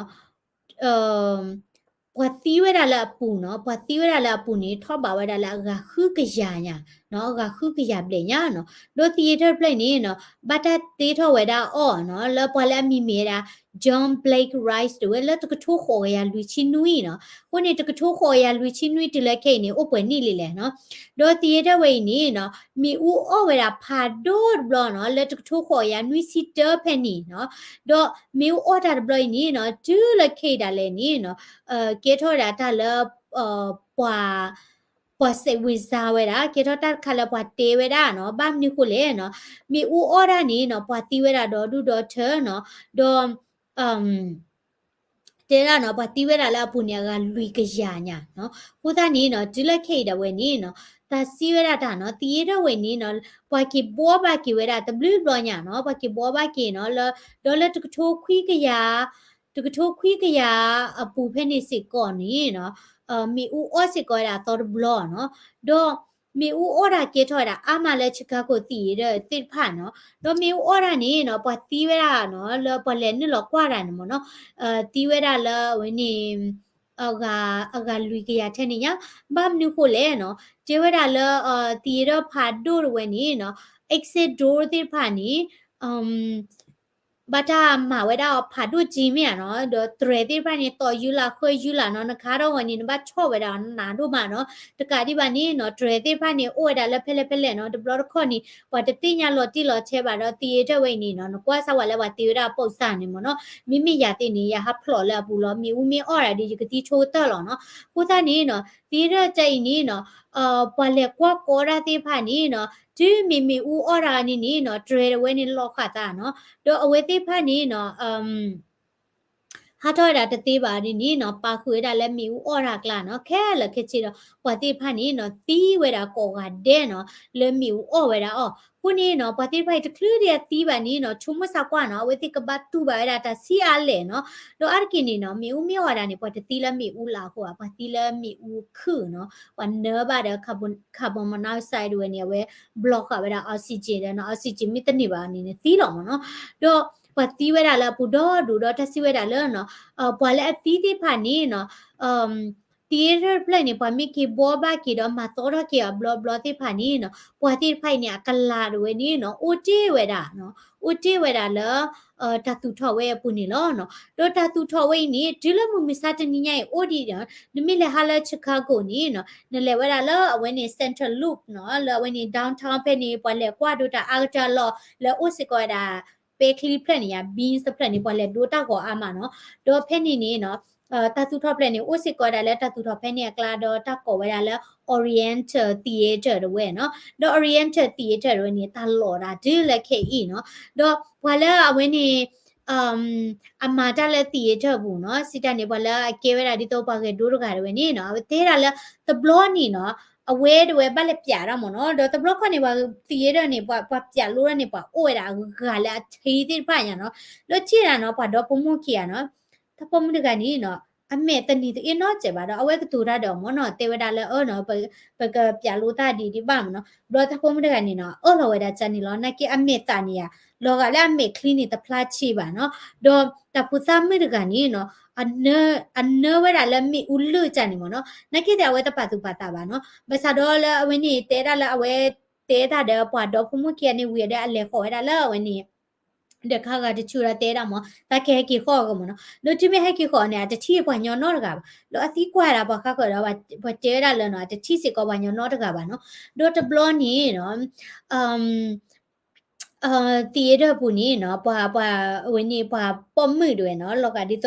ပှၤသံဝဲဒၣ်လၢအပူၤနီၤ ပှၤသံဝဲဒၣ်လၢအပူၤန့ၣ် ထီၣ်ဘးဝဲဒၣ်လၢအဂၤဃုကယၤညါနီၤ အဂၤဃုကယၤဘျဲၣ်ညါနီၤ ဒီး theater တဖျၢၣ်အံၤန့ၣ်နီၤ ဘၣ်တၢ်တ့ထီၣ်ဝဲဒၣ်အီၤနီၤ လၢပှၤလၢအမံၤမ့ၢ်ဝဲဒၣ် John Blake Rice တဝဲလၢတကထိဃိးကယၤလွံၢ်ဆံနွံနီၤ အဃိန့ၣ် တကထိဃိးကယၤလွံၢ်ဆံနွံတုၤလၢခဲအံၤန့ၣ် အိၣ်ပှဲၤနံၣ်လံလဲၣ်နီၤ ဒီး theater ဝဲအံၤန့ၣ်နီၤ မ့ၣ်အူအီၣ်ဝဲဒၣ်ဖးဒိၣ်တဘျီနီၤ လၢတကထိဃိးကယၤနွံဆံတၢဖဲန့ၣ်နီၤ ဒီးမ့ၣ်အူအီၣ်တၢ်တဘျီအံၤန့ၣ်နီၤ တုၤလၢခဲအံၤဒၣ်လဲာ်န့ၣ်နီၤ ကဲထီၣ်ဝဲဒၣ်တၢ်လၢ ပှၤ ပှၤစိတ်ဝင်စားဝဲဒၣ် ကဲထီၣ်တၢ်တခါလၢပှၤတဲဝဲဒၣ်နီၤ ဘၣ်မနုၤဃိလဲၣ်နီၤ မ့ၣ်အူအီၣ်တၢ်န့ၣ်နီၤ ပှၤသံဝဲဒၣ်ဒီဒူၣ်ဒီထၢနီၤ ဒီး တဲဒၣ်နီၤ ပှၤသံဝဲဒၣ်လၢအပူၤန့ၣ် အဂၤလွံၢ်ကယၤညါနီၤ အဃိသတးန့ၣ်နီၤ တုၤလၢခဲအံၤဒၣ်ဝဲန့ၣ်နီၤ တၢ်စံးဝဲဒၣ်တၢ်နီၤ theater ဝဲန့ၣ်နီၤ ပှၤက့ၤဘှီဘၣ်က့ၤဝဲဒၣ်တဘျုးဘျီညါနီၤ ပှၤက့ၤဘှီဘၣ်က့ၤနီၤ လၢ ဒီးလၢတကထိခွံကယၤ တကထိခွံကယၤအပူၤဖဲန့ၣ်စ့ၢ်ကီးန့ၣ်နီၤ မ့ၣ်အူအီၣ်စ့ၢ်ကီးဝဲဒၣ်အသီတဘျီနီၤ ဒီးမ့ၣ်အူအီၣ်တၢ်ကဲထီၣ်ဝဲဒၣ်အါမးလၢ Chicago theater သ့ၣ်တဖၣ်နီၤ ဒီးမ့ၣ်အူအီၣ်တၢ်န့ၣ်နီၤ ပှၤသံဝဲဒၣ်နီၤ လၢပှၤလဲၤနုာ်လီၤကွၢ်တၢ်န့ၣ်မ့ၢ်နီၤ သံဝဲဒၣ်လၢအဝဲန့ၣ် အဂၤ အဂၤလွံၢ်ကယၤထဲန့ၣ်ညါ ဘၣ်မနုၤဃိလဲၣ်နီၤ တဲဝဲဒၣ်လၢ theater ဖးဒိၣ်တဝဲန့ၣ်နီၤ exit door သ့ၣ်တဖၣ်န့ၣ် ဘၣ်တၢ်မၤဝဲဒၣ်အီၤဖးဒိၣ်က့မ့ၢ်ဧါနီၤ ဒီးတြဲၤသ့ၣ်တဖၣ်န့ၣ် သီၣ်ယူၤလၢ်ဃၢယူၤလၢ်နီၤ နခါထီၣ်ဝဲန့ၣ် နဘၣ်ဆီၣ်ဝဲဒၣ်နးဒိၣ်မးနီၤ တကးဒံးဘၣ်န့ၣ်နီၤ တြဲၤသ့ၣ်တဖၣ်န့ၣ် အိၣ်ဝဲဒၣ်လၢဖဲလဲၣ်ဖဲလဲၣ်နီၤ တဘျီတခီၣ်န့ၣ် ပှၤတသ့ၣ်ညါလီၤတံၢ်လီၤဆဲးဘၣ်ဒီး theater ဝဲအံၤန့ၣ်နီၤ နကွၢ်စၢ်ဝဲလၢပှၤတ့ဝဲဒၣ်အပိာ်စၢ်န့ၣ်မ့ၢ်နီၤ မ့မ့ၢ်ယၤသ့ၣ်န့ၣ် ယဟးဖျိးလၢအပူၤလီၤ မ့ၣ်အူမ့ၢ်အီၣ်ဒၣ်ဒီး ယကသံဆိကတၢၢ်လီၤနီၤ အဃိသတးန့ၣ်နီၤ theater တၢ်အံၤန့ၣ်နီၤ ပှၤလဲၤကွၢ်ကီတၢ်သ့ၣ်တဖၣ်န့ၣ်နီၤ တုၤမ့ၢ်မ့ၣ်အူအီၣ်တၢ်န့ၣ်န့ၣ်နီၤ တြဲၤတဝဲန့ၣ်လီၤဃာ်သးနီၤ ဒီးအဝဲသ့ၣ်တဖၣ်န့ၣ်နီၤ ဟးထီၣ်ဝဲဒၣ်တသ့ဘၣ်ဒ်န့ၣ်နီၤ ပာ်ဃုာ်ဝဲဒၣ်လၢမ့ၣ်အူအီၣ်တၢ်အကျါနီၤ ခဲလၢာ်ခဲဆ့ဒီး ပှၤသ့ၣ်တဖၣ်န့ၣ်နီၤ သံဝဲဒၣ်ကိးဂၤဒဲးနီၤ လၢမ့ၣ်အူအီၣ်ဝဲဒၣ်အီၤ အဃိန့ၣ်နီၤ ပှၤသ့ၣ်တဖၣ်အံၤတချုးဒံးအသံဘၣ်န့ၣ်နီၤ ဆိကမိၣ်သးကွၢ်နီၤ အဝဲသ့ၣ်ကဘၣ်တူၢ်ဘၣ်ဝဲဒၣ်တၢ်ဆံးအါလဲၣ်နီၤ ဒီးအါတက့ၢ်န့ၣ်နီၤ မ့ၣ်အူမ့ၢ်အီၣ်ဝဲဒၣ်န့ၣ် ပှၤတသံလၢမ့ၣ်အူလၢ်အဃိဘၣ် ပှၤသံလၢမ့ၣ်အူခုၣ်နီၤ ပှၤနၢဘၣ်ဒီး carbon monoxide ဝဲန့ၣ် အဝဲ block ဃာ်ဝဲဒၣ် oxygen ဒီးနီၤ oxygen မ့ၢ်တန့ၢ်ဘၣ်န့ၣ် နသံလီၤမ့ၢ်နီၤ ဒီးပှၤသံဝဲဒၣ်လၢအပူၤဒီဒူၣ်ဒီးတၢ်စံးဝဲဒၣ်လၢနီၤ ပှၤလၢအသံသ့ၣ်တဖၣ်န့ၣ်နီၤ theater တဖျၢၣ်န့ၣ် ပှၤမ့ၢ်က့ၤဘှီဘၣ်က့ၤဒီးမၤသီထီၣ်က့ၤအီၤဘျီဘျီသ့ၣ်တဖၣ်န့ၣ်နီၤ ပှၤသ့ၣ်တဖၣ်အံၤန့ၣ် အကလၤတဝဲန့ၣ်နီၤ အိၣ်တ့ၢ်ဝဲဒၣ်နီၤ အိၣ်တ့ၢ်ဝဲဒၣ်လၢ တၢ်သူၣ်ထီၣ်ဝဲအပူၤန့ၣ်လီၤနီၤ ဒီးတၢ်သူၣ်ထီၣ်ဝဲအံၤန့ၣ် တုၤလၢမုၢ်မဆါတနံၤညါအံၤအိၣ်ဒံးဒီး နမ့ၢ်လဲၤဟးလၢ Chicago န့ၣ်နီၤ နလဲၤဝဲဒၣ်လၢအဝဲန့ၣ် Central Loop နီၤ လၢအဝဲန့ၣ် downtown ဖဲန့ၣ် ပှၤလဲၤကွၢ်ဒိတၢ်အါကတၢၢ်လီၤ လၢအအိၣ်စ့ၢ်ကီးဝဲဒၣ် ပဲချံဖျၢၣ်န့ၣ်ယါ Beans တဖျၢၣ်န့ၣ် ပှၤလဲၤဒိတၢ်ဂီၤအါမးနီၤ ဒီးဖဲန့ၣ်န့ၣ်နီၤ တၢ်သူၣ်ထီၣ်ဖျၢၣ်န့ၣ် အိၣ်စ့ၢ်ကီးဝဲဒၣ်လၢတၢ်သူၣ်ထီၣ်ဖဲန့ၣ်အကျါ ဒီးတၢ်ကိးဝဲဒၣ်လၢ Oriental Theater တဝဲနီၤ ဒီး Oriental Theater တဝဲန့ၣ် တၢ်လီၤဒၣ်တုၤလၢခဲအံၤနီၤ ဒီးပှၤလၢအဝဲန့ၣ် အမၤတၢ်လၢ theater ပူၤနီၤ, စံးတၢ်န့ၣ် ပှၤလၢအကဲဝဲဒၣ်ဒ်သိးပှၤဂဲၤဒိတဂၤတဝဲန့ၣ်နီၤ, အဝဲတဲဒၣ်လၢ တဘျီန့ၣ်နီၤ, အဝဲတဝဲဘၣ်လဲၤပျးတၢ်မ့ၢ်နီၤ, ဒီးတဘျီခီန့ၣ် ပှၤ theater န့ၣ် ပှၤ ပှၤပျးလိတၢ်န့ၣ် ပှၤအိၣ်ဝဲဒၣ်အဂၤလၢအထံသ့ၣ်တဖၣ်ညါနီၤ, လၢထံၣ်ဒၣ်နီၤ ပှၤဒီဖိမုၣ်ခံဂၤနီၤ, တၢ်ပိာ်မုၣ်တဂၤန့ၣ်နီၤ, အမဲာ်တနံၤတအ့ၣ်နီတစဲးဘၣ်ဒီး အဝဲကတိၤတၢ်ဒီးအီၤမ့ၢ်နီၤ, တဲဝဲဒၣ်လၢအၢနီၤ, ပကပျးလိတၢ်ဒ်ဒ်ဘၣ်မ့ၢ်နီၤ, ဘျီတၢ်ပိာ်မုၣ်တဂၤန့ၣ်နီၤ အၢၣ်လီၤဝဲဒၣ်ကန့ၣ်လီၤ, နာ်က့အမဲာ်သးန့ၣ်ဧါ, လီၤဂာ်လၢအမဲာ်ချံန့ၣ်တဖျါဆံးဘၣ်နီၤ, ဒီးတၢ်ဖိသၣ်မုၣ်တဂၤန့ၣ်နီၤ, အနၢ အနၢဝဲဒၣ်လၢမ့ၣ်အူလၢာ်ကန့ၣ်မ့ၢ်နီၤ, နာ်က့သ့ၣ်အဝဲတပာ်သူၣ်ပာ်သးဘၣ်နီၤ, ဘၣ်ဆၣ်ဒီးလၢအဝဲန့ၣ် တဲဒၣ်လၢအဝဲ တဲတၢ်ဒီးပှၤဒီဖိမုၣ်ခံဂၤန့ၣ်ဝံၤဒီး အလဲၤဃီၤဝဲဒၣ်လၢအဝဲန့ၣ် ဒီးခါဂၤတဆူဒီးတဲဒၣ်မ့ၢ် တၢ်ကဟဲက့ၤဃီၣ်အဂီၢ်မ့ၢ်နီၤ, ဒီးတုၤမ့ၢ်ဟဲက့ၤဃီၣ်န့ၣ် အတထံၣ်ပှၤညီနီတဂၤဘၣ်, ဒီးအသံကွၢ်ဒၣ်ပှၤဃါဃၢၤဒီး ပှၤတဲဝဲဒၣ်လၢနီၤ အတထံၣ်စ့ၢ်ကီးပှၤညီနီတဂၤဘၣ်နီၤ, ဒီးတဘျီန့ၣ်နီၤ theater ပူၤန့ၣ်နီၤ ပှၤ ပှၤ အဝဲန့ၣ် ပှၤပိာ်မုၣ်တဝဲနီၤ လီၤဂာ်ဒ်သိး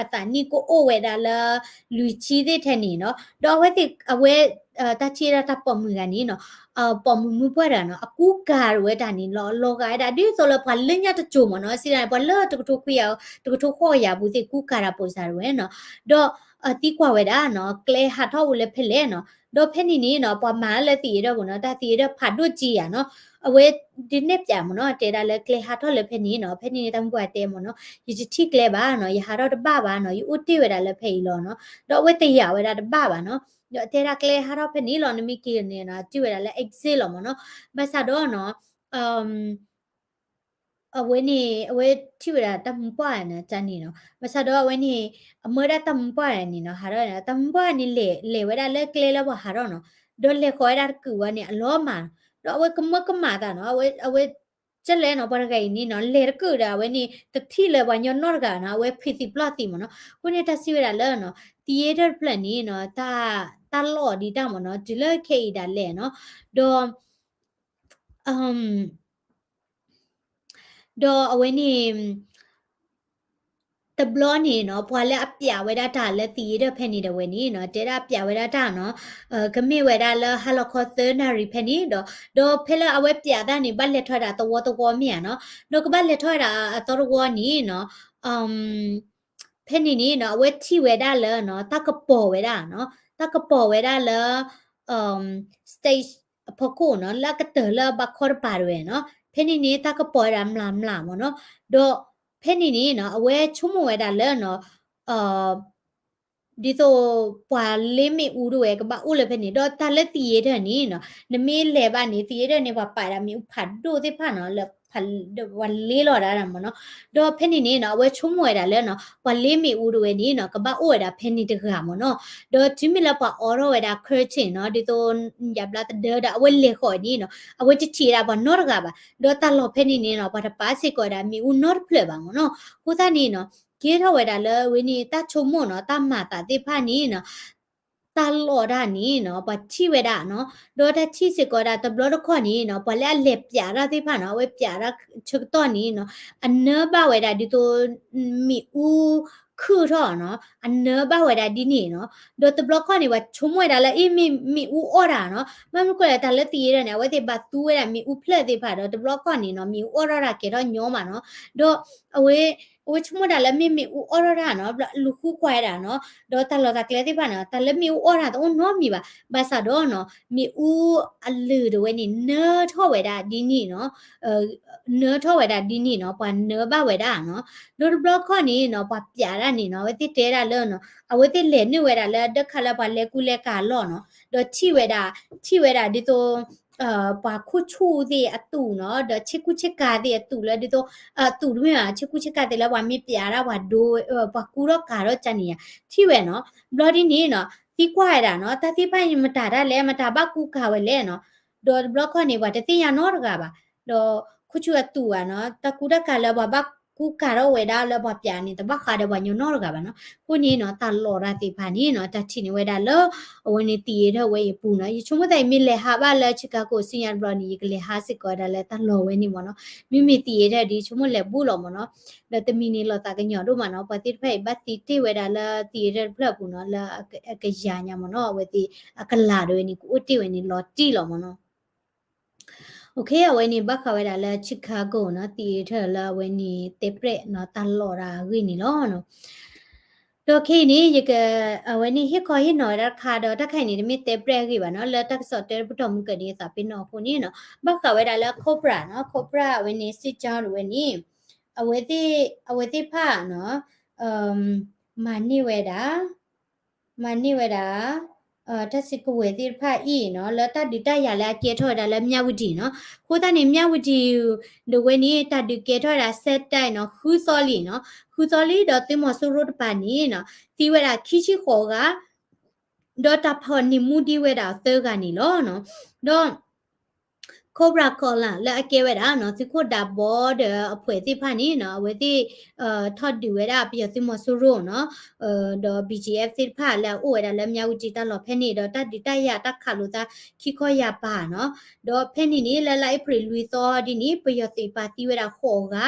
အသးနံၣ်ကအိၣ်ဝဲဒၣ်လၢ လွံၢ်ဆံသ့ၣ်ထဲန့ၣ်နီၤ ဒီးအဝဲသ့ၣ် အဝဲ တၢ်ထံၣ်ဒၣ်တၢ်ပိာ်မုၣ်ဂၤန့ၣ်နီၤ ပိာ်မုၣ်မုၣ်ပှၢ်တဂၤနီၤ အကူကၤတဝဲတၢ်န့ၣ်လီၤ လီၤဂာ်ဝဲဒၣ် ဒ်သိးလၢပှၤလၢညါတစိၤမ့ၢ်နီၤ စံးဒၣ်န့ၣ် ပှၤလၢတကထိခွံကယၤ တကထိဃိးကယၤပူၤသ့ၣ် ကူကၤတၢ်ပိာ်စၢ်တဝဲနီၤ ဒီးသံကွၢ်ဝဲဒၣ်နီၤ ကျဲဟးထီၣ်အိၣ်လၢဖဲလဲၣ်နီၤ ဒီးဖဲန့ၣ်န့ၣ်နီၤ ပှၤမၤလၢ theater ပူၤနီၤ တၢ် theater ဖးဒိၣ်ကံယၤနီၤ အဝဲဒ်န့ၣ်ပျးမ့ၢ်နီၤ တဲဒၣ်လၢကျဲဟးထီၣ်လၢဖဲန့ၣ်နီၤ ဖဲန့ၣ်န့ၣ်တၢ်မုၢ်ပှၢ်တဲမ့ၢ်နီၤ ယတထံၣ်ကျဲဘၣ်နီၤ ယဟးထီၣ်တဘၣ်ဘၣ်နီၤ ယအိၣ်တ့ၢ်ဝဲဒၣ်လၢဖဲအံၤလီၤနီၤ ဒီးအဝဲတယာ်ဝဲဒၣ်တဘၣ်ဘၣ်နီၤ ဒီးတဲဒၣ်ကျဲဟးထီၣ်ဖဲန့ၣ်လီၤ နမ့ၢ်က့ၤန့ၣ်နီၤ တ့ၢ်ဝဲဒၣ်လၢ exit လီၤမ့ၢ်နီၤ ဘၣ်ဆၣ်ဒီးနီၤ အဝဲန့ၣ် အဝဲထံၣ်ဝဲဒၣ်တၢ်မုၢ်ပှၢ်န့ၣ် တၢ်န့ၣ်နီၤ ဘၣ်ဆၣ်ဒီးအဝဲန့ၣ် အမၢဒၣ်တၢ်မုၢ်ပှၢ်န့ၣ်နီၤ ဟးထီၣ်န့ၣ် တၢ်မုၢ်ပှၢ်န့ၣ် လဲၤ လဲၤဝဲဒၣ်လၢကျဲလၢပှၤဟးထီၣ်နီၤ ဒီးလဲၤဃီၤဝဲဒၣ်တကုာ်ဝဲန့ၣ် အလီၤမၢ်နီၤ ဒီးအဝဲကမၢကမၣ်သးနီၤ အဝဲ အဝဲ ကလဲၣ်နီၤ ပှၤတဂၤအံၤန့ၣ်နီၤ လဲၤတကုာ်ဒီးအဝဲန့ၣ် တထံၣ်လၢပှၤညီနီတဂၤနီၤ အဝဲဖံးသံပျီၢ်သံမ့ၢ်နီၤ အဃိန့ၣ်တၢ်စံးဝဲဒၣ်လၢနီၤ theater တဖျၢၣ်န့ၣ်နီၤ တၢ် တၢ်လီၢ်ဒံးတၢ်မ့ၢ်နီၤ တုၤလၢခဲအံၤဒၣ်လဲာ်နီၤ ဒီး ဒီးအဝဲန့ၣ် တဘျီန့ၣ်နီၤ ပှၤလၢအပျးဝဲဒၣ်တၢ်လၢ theater ဖဲန့ၣ်ဒၣ်ဝဲန့ၣ်နီၤ တဲဒၣ်ပျးဝဲဒၣ်တၢ်နီၤ ကမ့ၢ်ဝဲဒၣ်လၢဟါလီၤခီသၢနၣ်ရံၣ်ဖဲန့ၣ်ဒီး ဒီးဖဲလၢအဝဲပျးတၢ်န့ၣ် ဘၣ်လဲၤထီၣ်ဝဲဒၣ်သဝီသဝီမ့ၢ်ဧါနီၤ ဒီးကဘၣ်လဲၤထီၣ်ဝဲဒၣ်အသီတဝီန့ၣ်နီၤ ဖဲန့ၣ်န့ၣ်နီၤ အဝဲထံၣ်ဝဲဒၣ်လၢနီၤ တၢ်ကပီၤဝဲဒၣ်နီၤ တၢ်ကပီၤဝဲဒၣ်လၢ stage အဖီခိၣ်နီၤ လၢအကတၢၢ်လၢဘၣ်ခီတပၤတဝဲနီၤ ဖဲန့ၣ်န့ၣ် တၢ်ကပီၤဝဲဒၣ်မျၢ်မျၢ်မ့ၢ်နီၤ ဒီးဖဲန့ၣ်န့ၣ်နီၤ အဝဲဆိကမိၣ်ဝဲဒၣ်လၢနီၤ ဒ်သိးပှၤလ့မ့ၣ်အူတဝဲကဘၣ်အိၣ်လၢဖဲန့ၣ် ဒီးတၢ်လၢ theater န့ၣ်နီၤ နမ့ၢ်လဲၤဘၣ်န့ၣ် theater န့ၣ် ပှၤပာ်ဒၣ်မ့ၣ်အူဖးဒိၣ်သ့ၣ်တဖၣ်နီၤ လၢ ပှၤလ့လီၤဒၣ်မ့ၢ်နီၤ ဒီးဖဲန့ၣ်န့ၣ်နီၤ အဝဲဆိကမိၣ်ဝဲဒၣ်လၢနီၤ ပှၤလ့မ့ၣ်အူတဝဲန့ၣ်နီၤ ကဘၣ်အိၣ်ဝဲဒၣ်ဖဲန့ၣ်တဂၤမ့ၢ်နီၤ ဒီးတုၤမ့ၢ်လၢပှၤအိးထီၣ်ဝဲဒၣ် curtain နီၤ ဒ်သိး ယၤဘျါသဒၢဒီးအဝဲလဲၤဃီၤန့ၣ်နီၤ အဝဲတထံၣ်ဝဲဒၣ်ပှၤနီတဂၤဘၣ် ဒီးတၢ်လီၢ်ဖဲန့ၣ်န့ၣ်နီၤ ပှၤတပာ်စ့ၢ်ကီးဝဲဒၣ်မ့ၣ်အူနီတဖျၢၣ်ဘၣ်မ့ၢ်နီၤ အဃိသတးန့ၣ်နီၤ ကဲထီၣ်ဝဲဒၣ်လၢအဝဲန့ၣ် တၢ်ဆိကမိၣ်နီၤ တၢ်မၤသးသ့ၣ်တဖၣ်န့ၣ်နီၤ တၢ်လီၢ်ဒၣ်န့ၣ်နီၤ ပှၤထံၣ်ဝဲဒၣ်နီၤ ဒီးတၢ်ထံၣ်စ့ၢ်ကီးဝဲဒၣ်တဘျီတခီၣ်န့ၣ်နီၤ ပှၤလၢအလဲၤပျးတၢ်သ့ၣ်တဖၣ်နီၤ အဝဲပျးတၢ်ဆၢကတီၢ်န့ၣ်နီၤ အနၢဘၣ်ဝဲဒၣ်ဒ်သိး မ့ၣ်အူခုၣ်ထီၣ်နီၤ အနၢဘၣ်ဝဲဒၣ်ဒ်န့ၣ်နီၤ ဒီးတဘျီခီၣ်န့ၣ် ပှၤဆိကမိၣ်ဝဲဒၣ်လၢ အ့ မ့ၢ်မ့ၣ်အူအီၣ်တၢ်နီၤ ဘၣ်မနုၤဃိလဲၣ် တၢ်လၢ theater န့ၣ် အဝဲသ့ၣ်ဘၣ်သူဝဲဒၣ်မ့ၣ်အူဖျၢၣ်သ့ၣ်တဖၣ်ဒီး တဘျီခီၣ်န့ၣ်နီၤ မ့ၣ်အူအီၣ်ထီၣ်တၢ်ကဲထီၣ်ညီမးနီၤ ဒီးအဝဲ အဝဲဆိကမိၣ်ဒၣ်လၢမ့ၢ်မ့ၣ်အူအီၣ်ထီၣ်တၢ်နီၤ ဘျီလူၤဃုကွၢ်ဝဲဒၣ်နီၤ ဒီးတၢ်လီၢ်တၢ်ကျဲသ့ၣ်တဖၣ်န့ၣ် တၢ်လၢမ့ၣ်အူအီၣ်တၢ်တအိၣ်နီတမံၤဘၣ် ဘၣ်ဆၣ်ဒီးနီၤ မ့ၣ်အူအလုၢ်တဝဲန့ၣ် နၢထီၣ်ဝဲဒၣ်ဒ်န့ၣ်နီၤ နၢထီၣ်ဝဲဒၣ်ဒ်န့ၣ်နီၤ ပှၤနၢဘၣ်ဝဲဒၣ်နီၤ ဒီးတဘျီခီၣ်န့ၣ်နီၤ ပှၤပျးတၢ်န့ၣ်နီၤ အဝဲသ့ၣ်တဲဒၣ်လၢနီၤ အဝဲသ့ၣ်လဲၤနုာ်ဝဲဒၣ်လၢဒၢးခါလၢပှၤလဲၤကူလဲၤကၤအလီၢ်နီၤ ဒီးထံၣ်ဝဲဒၣ် ထံၣ်ဝဲဒၣ်ဒ်သိး ပှၤခိၣ်ဆူၣ်သ့ၣ်အသူးနီၤ ဒီးဆ့ကူဆ့ကၤသ့ၣ်အသူးလၢဒ်သိး အသူးတမ့ၢ်ဘၣ် ဆ့ကူဆ့ကၤသ့ၣ်လၢပှၤမ့ၢ်ပျးဒၣ်ပှၤဒိ ပှၤကူထီၣ်ကၤထီၣ်ကန့ၣ်ယါ ထံၣ်ဝဲနီၤ ဘျီဒ်န့ၣ်နီၤ သံကွၢ်ဝဲဒၣ်နီၤ တၢ်သ့ၣ်တဖၣ်န့ၣ်မတၤဒၣ်လဲၣ် မတၤဘၣ်ကူကၤဝဲလဲၣ်နီၤ ဒီးတဘျီခီၣ်န့ၣ် ပှၤတသ့ၣ်ညါနီတဂၤဘၣ် ဒီးခိၣ်ဆူၣ်အသူးဘၣ်နီၤ တၢ်ကူတၢ်ကၤလၢပှၤဘၣ်ကူကၤထီၣ်ဝဲဒၣ်လၢပှၤပျးန့ၣ် တဘၣ်ဃးဒီးပှၤညီနီတဂၤဘၣ်နီၤ အဃိန့ၣ်နီၤ တၢ်လီၢ်တၢ်သ့ၣ်တဖၣ်န့ၣ်နီၤ တၢ်ထံၣ်န့ၢ်ဝဲဒၣ်လၢ အဝဲန့ၣ် theater ဝဲအံၤအပူၤနီၤ ယဆိကမိၣ်သးအံၤမ့ၢ်လဲၤဟးဘၣ်လၢ Chicago ဆူညါတဘျီန့ၣ် ယကလဲၤဟးစ့ၢ်ကီးဝဲဒၣ်လၢတၢ်လီၢ်ဝဲန့ၣ်မ့ၢ်နီၤ မ့မ့ၢ် theater ဒ်ယဆိကမိၣ်လဲၤဘူးလီၤမ့ၢ်နီၤ ဒီးတမံၤန့ၣ်လီၤသးကညီၤဒိၣ်မးနီၤ ပှၤသ့ၣ်တဖၣ်အံၤဘၣ်သံတ့ၢ်ဝဲဒၣ်လၢ theater တဖျၢၣ်အပူၤနီၤ လၢအကယၤညါမ့ၢ်နီၤ အဝဲသ့ၣ်အကလၤတဝဲန့ၣ် ကအိၣ်တ့ၢ်ဝဲန့ၣ်လီၤတံၢ်လီၤမ့ၢ်နီၤ အဝဲန့ၣ်ဘၣ်ဃးဝဲဒၣ်လၢ Chicago နီၤ theater လၢအဝဲန့ၣ်တဲပြဲးနီၤ တၢ်လီၢ်ဒၣ်အဂ့ၢ်န့ၣ်လီၤ. ဒီးခဲအံၤန့ၣ် ယက အဝဲန့ၣ်ဟ့ၣ်ခီဟ့ၣ်နီၤဝဲဒၣ်တခါဒီး တၢ်ခါအံၤန့ၣ် တမ့ၢ်တဲပြဲးအဂ့ၢ်ဘၣ်နီၤ လၢတၢ်ကစီၣ်တဲပတီၢ်မုၢ်ကၢၢ်န့ၣ် အသးပ့ၤနီၣ်အဃိန့ၣ်နီၤ ဘၣ်ဃးဝဲဒၣ်လၢ Cobra နီၤ Cobra အဝဲန့ၣ် စစ်ကြောင်း တဝဲန့ၣ် အဝဲသ့ၣ် အဝဲသ့ၣ်တဖၣ်နီၤ မၤန့ၢ်ဝဲဒၣ် မၤန့ၢ်ဝဲဒၣ် တၢ်စုကဝဲၤသ့ၣ်တဖၣ်အံၤနီၤ လၢတၢ်ဒုးတၢ်ယၤလၢအကဲထီၣ်ဝဲဒၣ်လၢ မြဝတီ နီၤ. အဃိသတးန့ၣ် မြဝတီ တဝဲန့ၣ် တၢ်ဒုးကဲထီၣ်ဝဲဒၣ် ဆက်တိုက် နီၤ ဃုသီလံနီၤ ဃုသီလံ ဒီးသုးမီၤစိရိၤတပၤန့ၣ်နီၤ သံဝဲဒၣ်ခံဆံဃိးဂၤ ဒီးတၢ်ဖီၣ်န့ၢ်မူဒံးဝဲဒၣ်သၢဂၤန့ၣ်လီၤ. ဒီး Cobra Column လၢအကဲဝဲဒၣ်နီၤ သုးခိၣ်ဒးဘီဒီးအဖှဲးသ့ၣ်တဖၣ်န့ၣ်နီၤ အဝဲသ့ၣ် ထီၣ်ဒုးဝဲဒၣ်ပယီၤသုးမီၤစိရိၤနီၤ ဒီး ဘီၣ်ကၠံၣ်အဲၣ် သ့ၣ်တဖၣ်လၢအအိၣ်ဝဲဒၣ်လၢ မြဝတီ တၢ်လီၢ်ဖဲန့ၣ် ဒီးတၢ်ဒုးတၢ်ယၤတၢ်ခးလိာ်သးခံခီယၤပၤနီၤ. ဒီးဖဲန့ၣ်န့ၣ် လၢလါအ့ဖြ့ၣ်လွံၢ်သီဒ်န့ၣ် ပယီၤသုးပာ်သံဝဲဒၣ်ဃိးဂၤ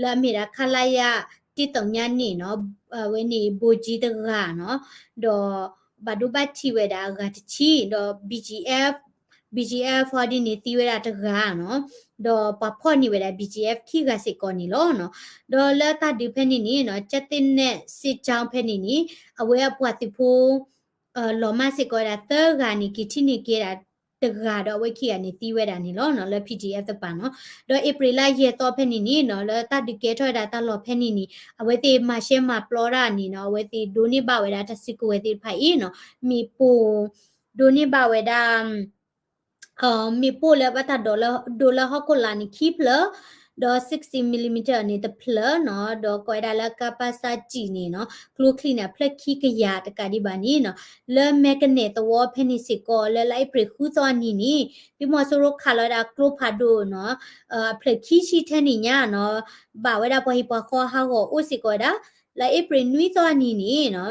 လၢအမ့ၢ်ဒၣ် ခလရ တစ်သုညနှစ် နီၤ အဝဲန့ၣ် ဗိုလ်ကြီး တဂၤနီၤ ဒီး ဘၣ်ဒိဘၣ်ထံးဝဲဒၣ်အဂၤတဆံ ဒီး ဘီၣ်ကၠံၣ်အဲၣ် ဘီၣ်ကၠံၣ်အဲၣ် ဟီဒ်န့ၣ်သံဝဲဒၣ်တဂၤနီၤ ဒီးပှၤဖီၣ်န့ၢ်ဝဲဒၣ် ဘီၣ်ကၠံၣ်အဲၣ် ခံဂၤစ့ၢ်ကီးန့ၣ်လီၤ. ဒီးလၢတၢ်ဒုးဖဲန့ၣ်န့ၣ်နီၤ ကၠၢ်သ့ၣ်နဲၣ် စစ်ကြောင်း ဖဲန့ၣ်န့ၣ် အဝဲအပှၤသုးဖိ လီၤမၢ်စ့ၢ်ကီးဝဲဒၣ်သၢဂၤန့ၣ် က့ၤထံၣ်န့ၢ်က့ၤဒၣ်တဂၤ ဒီးအဝဲခံဂၤန့ၣ်သံဝဲဒၣ်န့ၣ်လီၤနီၤ လၢ ပီၣ်ကၠံၣ်အဲၣ် တပၤနီၤ. ဒီးအ့ဖြ့ၣ်လါယဲၢ်သီဖဲန့ၣ်န့ၣ်နီၤ လၢတၢ်ဒုးကဲထီၣ်ဝဲဒၣ်တၢ်လီၢ်ဖဲန့ၣ်န့ၣ် အဝဲသ့ၣ်မၤရှဲမၤပျီတၢ်န့ၣ်နီၤ အဝဲသ့ၣ်ဒိးန့ၢ်ဘၣ်ဝဲဒၣ်တၢ်စုကဝဲၤသ့ၣ်တဖၣ်အံၤနီၤ မ့ၣ်ပိၢ် ဒိးန့ၢ်ဘၣ်ဝဲဒၣ် မ့ၣ်ပိၢ်လၢဘၣ်တၢ်ဒိးလၢ ဒိးလၢဟီၣ်ခိၣ်လာ်န့ၣ်ခံဖျၢၣ် ဒီး sixty millimeter န့ၣ်တဖျၢၣ်နီၤ ဒီးကိးဝဲဒၣ်လၢ ကပစ ကျည် န့ၣ်နီၤ ကျိချံန့ၣ် အဖျၢၣ်ခံကယၤတကးဒံးဘၣ်န့ၣ်နီၤ လၢမဲကနဲၣ်သဝီဖဲန့ၣ်စ့ၢ်ကီး လၢလါအ့ဖြ့ၣ်ဃုသီအနံၤန့ၣ် သုးမီၤစိရိၤခးလီၤဝဲဒၣ်ကျိဖးဒိၣ်နီၤ အဖျၢၣ်ခံဆံထဲန့ၣ်ညါနီၤ ဘၣ်ဝဲဒၣ်ပှၤဟံၣ်ပှၤဃီဟးဂီၤအိၣ်စ့ၢ်ကီးဝဲဒၣ် လါအ့ဖြ့ၣ်နွံသီအနံၤန့ၣ်နီၤ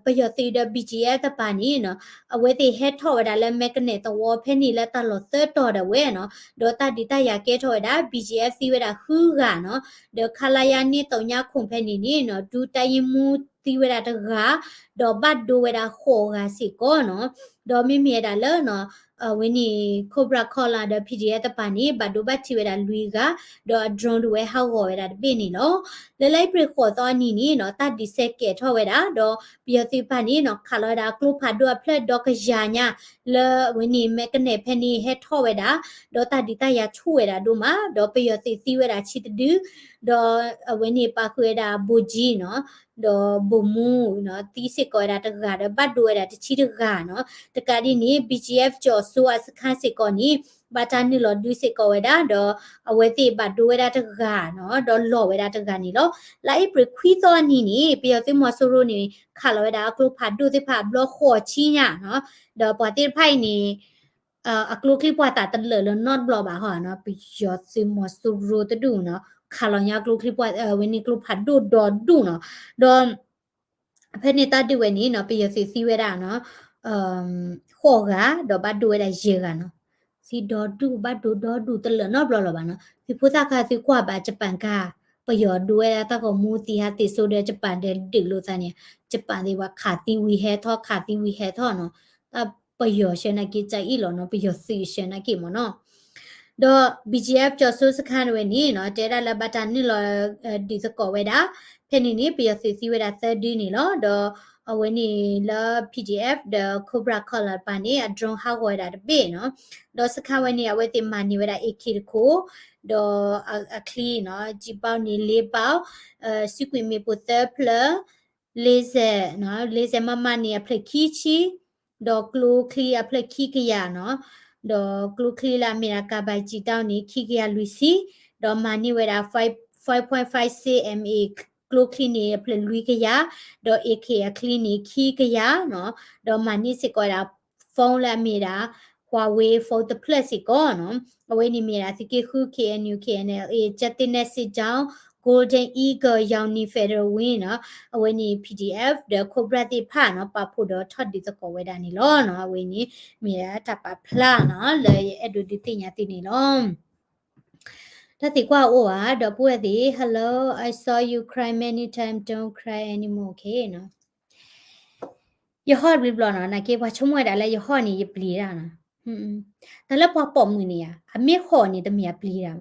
ပယီၤသုးဒီး ဘီၣ်ကၠံၣ်အဲၣ် တပၤန့ၣ်နီၤ အဝဲသ့ၣ်ဟဲထီၣ်ဝဲဒၣ်လၢမဲကနဲၣ်သဝီဖဲန့ၣ်လၢတၢ်လီၢ်သၢတီၤဒၣ်ဝဲနီၤ ဒီးတၢ်ဒုးတၢ်ယၤကဲထီၣ်ဝဲဒၣ် ဘီၣ်ကၠံၣ်အဲၣ် သံဝဲဒၣ်ဃုဂၤနီၤ ဒီး ခလရ နှစ်သုညခုနှစ် ဖဲန့ၣ်န့ၣ်နီၤ ဒုးတပ်ရင်းမှူး သံဝဲဒၣ်တဂၤ ဒီးဘၣ်ဒိဝဲဒၣ်ဃိးဂၤစ့ၢ်ကီးနီၤ ဒီးမ့မ့ၢ်ဝဲဒၣ်လၢ အဝဲန့ၣ် Cobra Column ဒီး ပီၣ်ကၠံၣ်အဲၣ် တပၤန့ၣ် ဘၣ်ဒိဘၣ်ထံးဝဲဒၣ်လွံၢ်ဂၤ ဒီးအ drone တဝဲဟးဂီၤဝဲဒၣ်တဘ့ၣ်န့ၣ်လီၤ. လၢလါအ့ဖြ့ၣ်ဃိးသီအနံၤန့ၣ်နီၤ တၢ်ဒုးစဲးကဲးထီၣ်ဝဲဒၣ် ဒီးပယီၤသုးတဖၣ်န့ၣ်နီၤ ခးလီၤဝဲဒၣ်ကျိဖးဒိၣ်အဖျၢၣ်ဒီကယၤညါ လၢအဝဲန့ၣ်မဲကနဲၣ်ဖဲန့ၣ်ဟဲထီၣ်ဝဲဒၣ် ဒီးတၢ်ဒုးတၢ်ယၤဆူၣ်ဝဲဒၣ်ဒိၣ်မး ဒီးပယီၤသုးသံဝဲဒၣ်ဆံတဒု ဒီးအဝဲန့ၣ်ပာ်ဃုာ်ဝဲဒၣ် ဗိုလ်ကြီး နီၤ ဒီး ဗိုလ်မှူး နီၤ သံစ့ၢ်ကီးဝဲဒၣ်တဂၤ ဒီးဘၣ်ဒိဝဲဒၣ်တဆံတဂၤနီၤ. တကးဒ်န့ၣ် ဘီၣ်ကၠံၣ်အဲၣ် ကၠီၣ်စိအစခန်းစ့ၢ်ကီးန့ၣ် ဘၣ်တၢ်နုာ်လီၤဒုးစ့ၢ်ကီးဝဲဒၣ် ဒီးအဝဲသ့ၣ်ဘၣ်ဒိဝဲဒၣ်တဂၤနီၤ ဒီးလီၤဝဲဒၣ်တဂၤန့ၣ်လီၤ. လါအ့ဖြ့ၣ်ခွံသီအနံၤန့ၣ် ပယီၤသုးမီၤစိရိၤန့ၣ် ခးလီၤဝဲဒၣ်အကျိဖးဒိၣ်သ့ၣ်တဖၣ်အဘျီဃိးဆံညါနီၤ ဒီးပှၤသ့ၣ်တဖၣ်အံၤန့ၣ် အကျိချံပှၤသးတလၢာ်လၢၤနီတဘျီဘၣ်ဟီနီၤ ပယီၤသုးမီၤစိရိၤတဒူၣ်နီၤ ခးလီၤညါကျိချံပှၤ အဝဲန့ၣ်ကျိဖးဒိၣ်ဒီဒူၣ်နီၤ ဒီး ဖဲန့ၣ်တၢ်ဒုးဝဲန့ၣ်နီၤ ပယီၤသုးသံဝဲဒၣ်နီၤ ဃိးဂၤ ဒီးဘၣ်ဒိဝဲဒၣ်ယဲၢ်ဂၤနီၤ သံဒီဒူၣ် ဘၣ်ဒိဒီဒူၣ်တလၢာ်နီတဘျီလၢၤဘၣ်နီၤ သုးဖိသၣ်ခါသုကွၢ်ဘၣ် Japan ခါ ပယီၤဒိဝဲဒၣ်တၢ်ဂီၤမူသံဟးသ့ၣ်စိဒီး Japan ဒီးဒုးလိာ်သးန့ၣ် Japan သ့ၣ်ပှၤခးသံဝံၤဟဲထီၣ် ခးသံဝံၤဟဲထီၣ်နီၤ တၢ်ပယီၤဆှၢနာ်က့ ကအံၣ်လီၤနီၤ ပယီၤသုးဆှၢနာ်က့မ့ၢ်နီၤ ဒီး ဘီၣ်ကၠံၣ်အဲၣ် ကၠီၣ်စိစခန်းတဝဲန့ၣ်နီၤ တဲဒၣ်လၢဘၣ်တၢ်နုာ်လီၤ ဒုးသကိးဝဲဒၣ် ဖဲန့ၣ်န့ၣ် ပယီၤသုးသံဝဲဒၣ်သၢဒုန့ၣ်လီၤ. ဒီးအဝဲန့ၣ်လၢ P D F ဒီး Cobra Column တပၤန့ၣ် အ drone ဟးဂီၤဝဲဒၣ်တဘ့ၣ်နီၤ ဒီးစခန်းဝဲန့ၣ် အဝဲသ့ၣ်မၤန့ၢ်ဝဲဒၣ် A K တခိၣ် ဒီးအချံနီၤ ကျည်ပေါက်န့ၣ် လေးပေါက် စုကွံာ်မ့ၣ်ပိၢ်သၢဖျၢၣ် laser နီၤ laser မမန့ၣ် အဖျၢၣ်ခံဆံ ဒီးကျိချံအဖျၢၣ်ခံကယၤနီၤ ဒီးကျိချံလၢအမ့ၢ်ဒၣ် ကၣ်ဘၣ်ကျည်တောင့် န့ၣ် ခံကယၤလွံၢ်ဆံ ဒီးမၤန့ၢ်ဝဲဒၣ် five point five six M A ကျိချံန့ၣ် အဖျၢၣ်လွံၢ်ကယၤ ဒီး A K အချံန့ၣ် ခံကယၤနီၤ ဒီးမၤန့ၢ်စ့ၢ်ကီးဝဲဒၣ် phone လၢအမ့ၢ်ဒၣ် Huawei phone တဖျၢၣ်စ့ၢ်ကီးနီၤ အဝဲန့ၣ်မ့ၢ်ဒၣ်သုးက့ဃု K N U K N L A ကၠၢ်သ့ၣ်နဲၣ် စစ်ကြောင်း Golden Eagle ရောင်နီ Federal Wing နီၤ အဝဲန့ၣ် P D F ဒီး Cobra သ့ၣ်တဖၣ်နီၤ ပာ်ဖှိၣ်ဒီးထီၣ်ဒုးသကိးဝဲဒၣ်န့ၣ်လီၤနီၤ အဝဲန့ၣ် မ့ၢ်ဒၣ်တၢ်ပာ်ဖျါနီၤ လၢယအဲၣ်ဒိးဒုးသ့ၣ်ညါသုန့ၣ်လီၤ တၢ်သံကွၢ်အိၣ်ဧါ ဒီပုၢ်ဝဲၢ်သ့ၣ် Hello, I saw you cry many times, don't cry anymore, okay နီၤ ယဟီၣ်တဘျီဘျီနီၤ နာ်က့ပှၤဆိကမိၣ်ဝဲဒၣ်လၢယဟီၣ်န့ၣ် ယပျံၤတၢ်နီၤ တၢ်လၢပှၤပိာ်မုၣ်န့ၣ်ဧါ, အမ့ၢ်ဟီၣ်န့ၣ် တမ့ၢ်အပျံၤတၢ်,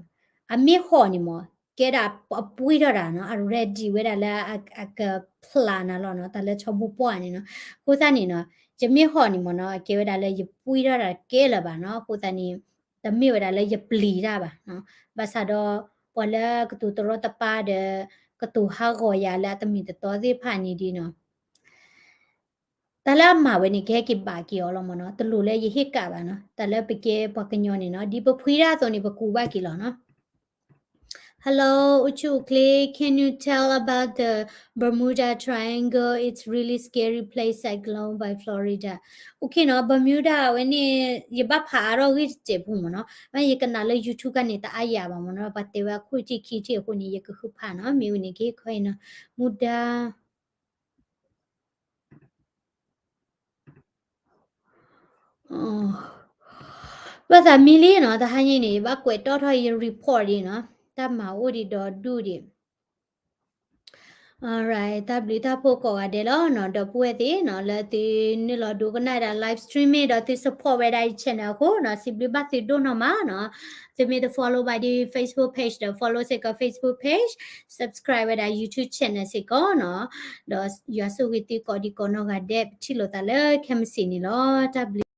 အမ့ၢ်ဟီၣ်န့ၣ်မ့ၢ် ကဲဒၣ်အပှံထီၣ်တၢ်နီၤ, အ ready ဝဲဒၣ်လၢအ အကဖျးနၤလီၤနီၤ, တၢ်လၢဆီဖိပှၢ်န့ၣ်နီၤ. အဃိသတးန့ၣ်နီၤ, ယမ့ၢ်ဟီၣ်န့ၣ်မ့ၢ်နီၤ, အကဲဝဲဒၣ်လၢယပှံထီၣ်တၢ်တကဲလၢၤဘၣ်နီၤ. အဃိသတးန့ၣ် တမ့ၢ်ဝဲဒၣ်လၢယပျံၤတၢ်ဘၣ်နီၤ. ဘၣ်ဆၣ်ဒီး ပှၤလၢကတိၤတရီတပါဒီး ကတိၤဟးဂီၤယၤလၢအတမ့ၢ်တတီသ့ၣ်တဖၣ်န့ၣ်ဒ်နီၤ, တၢ်လၢအမၤဝဲန့ၣ် ကဟဲက့ၤဘၣ်က့ၤအီၤလီၤမ့ၢ်နီၤ, တလိၣ်လၢယဟ့ၣ်ကၣ်ဘၣ်နီၤ. တၢ်လၢပကဲပှၤကညီန့ၣ်နီၤ, ဒ်ပဖှံတၢ်အသိးန့ၣ် ပကူးဘၣ်က့ၤလီၤနီၤ. Hello, အိၣ်ဆူၣ်အိၣ်ချ့, can you tell about the Bermuda Triangle? It's really scary place, cyclone by Florida. Okay နီၤ, Bermuda ဝဲန့ၣ် ယဘၣ်ဖးအါထီၣ်ဂ့ၢ်တစဲးဖိမ့ၢ်နီၤ, မ့ၢ်ယကနၣ်လၢ YouTube ခါန့ၣ် တအါယၤဘၣ်မ့ၢ်နီၤ, ပှၤတဲဝဲအခိၣ်ထံးခံထံးအဃိန့ၣ် ယကဃုဖးနီၤ, မ့ၢ်ဝဲန့ၣ်က့ၤခီအံၤနီၤ, မူဒါ ဘၣ်သးမံလံနီၤ, တဟါညါန့ၣ် ဘၣ်ကွဲးတီထီၣ်ယ report ဒံးနီၤ, တၢ်မၤအိၣ်ဒံးဒီးဒူၣ်ဒံး. Alright, တၢ်ဘျုးတၢ်ဖှိၣ်ကိးဂၤဒဲးလီၤနီၤ, ဒီပုၢ်ဝဲၢ်သ့ၣ်နီၤ, လၢသုနုာ်လီၤဒိကနၣ်ဝဲဒၣ် live stream မ့ၢ်ဒီးသု support ဝဲဒၣ်ယ channel အဃိနီၤ, စံးဘျုးဘၣ်သုဒိၣ်နီၢ်မးနီၤ. သုမ့ၢ်တ follow ဘၣ်ဒ် Facebook page ဒီး follow စ့ၢ်ကီး Facebook page, subscribe ဝဲဒၣ် YouTube channel စ့ၢ်ကီးနီၤ, ဒီးယွၤဆိၣ်ဂ့ၤသုကိးဒံကိးနီၢ်ဂၤဒဲး, ပထံၣ်လိာ်သးလၢခဲမုၢ်ဆ့ၣ်န့ၣ်လီၤ. တၢ်ဘျုး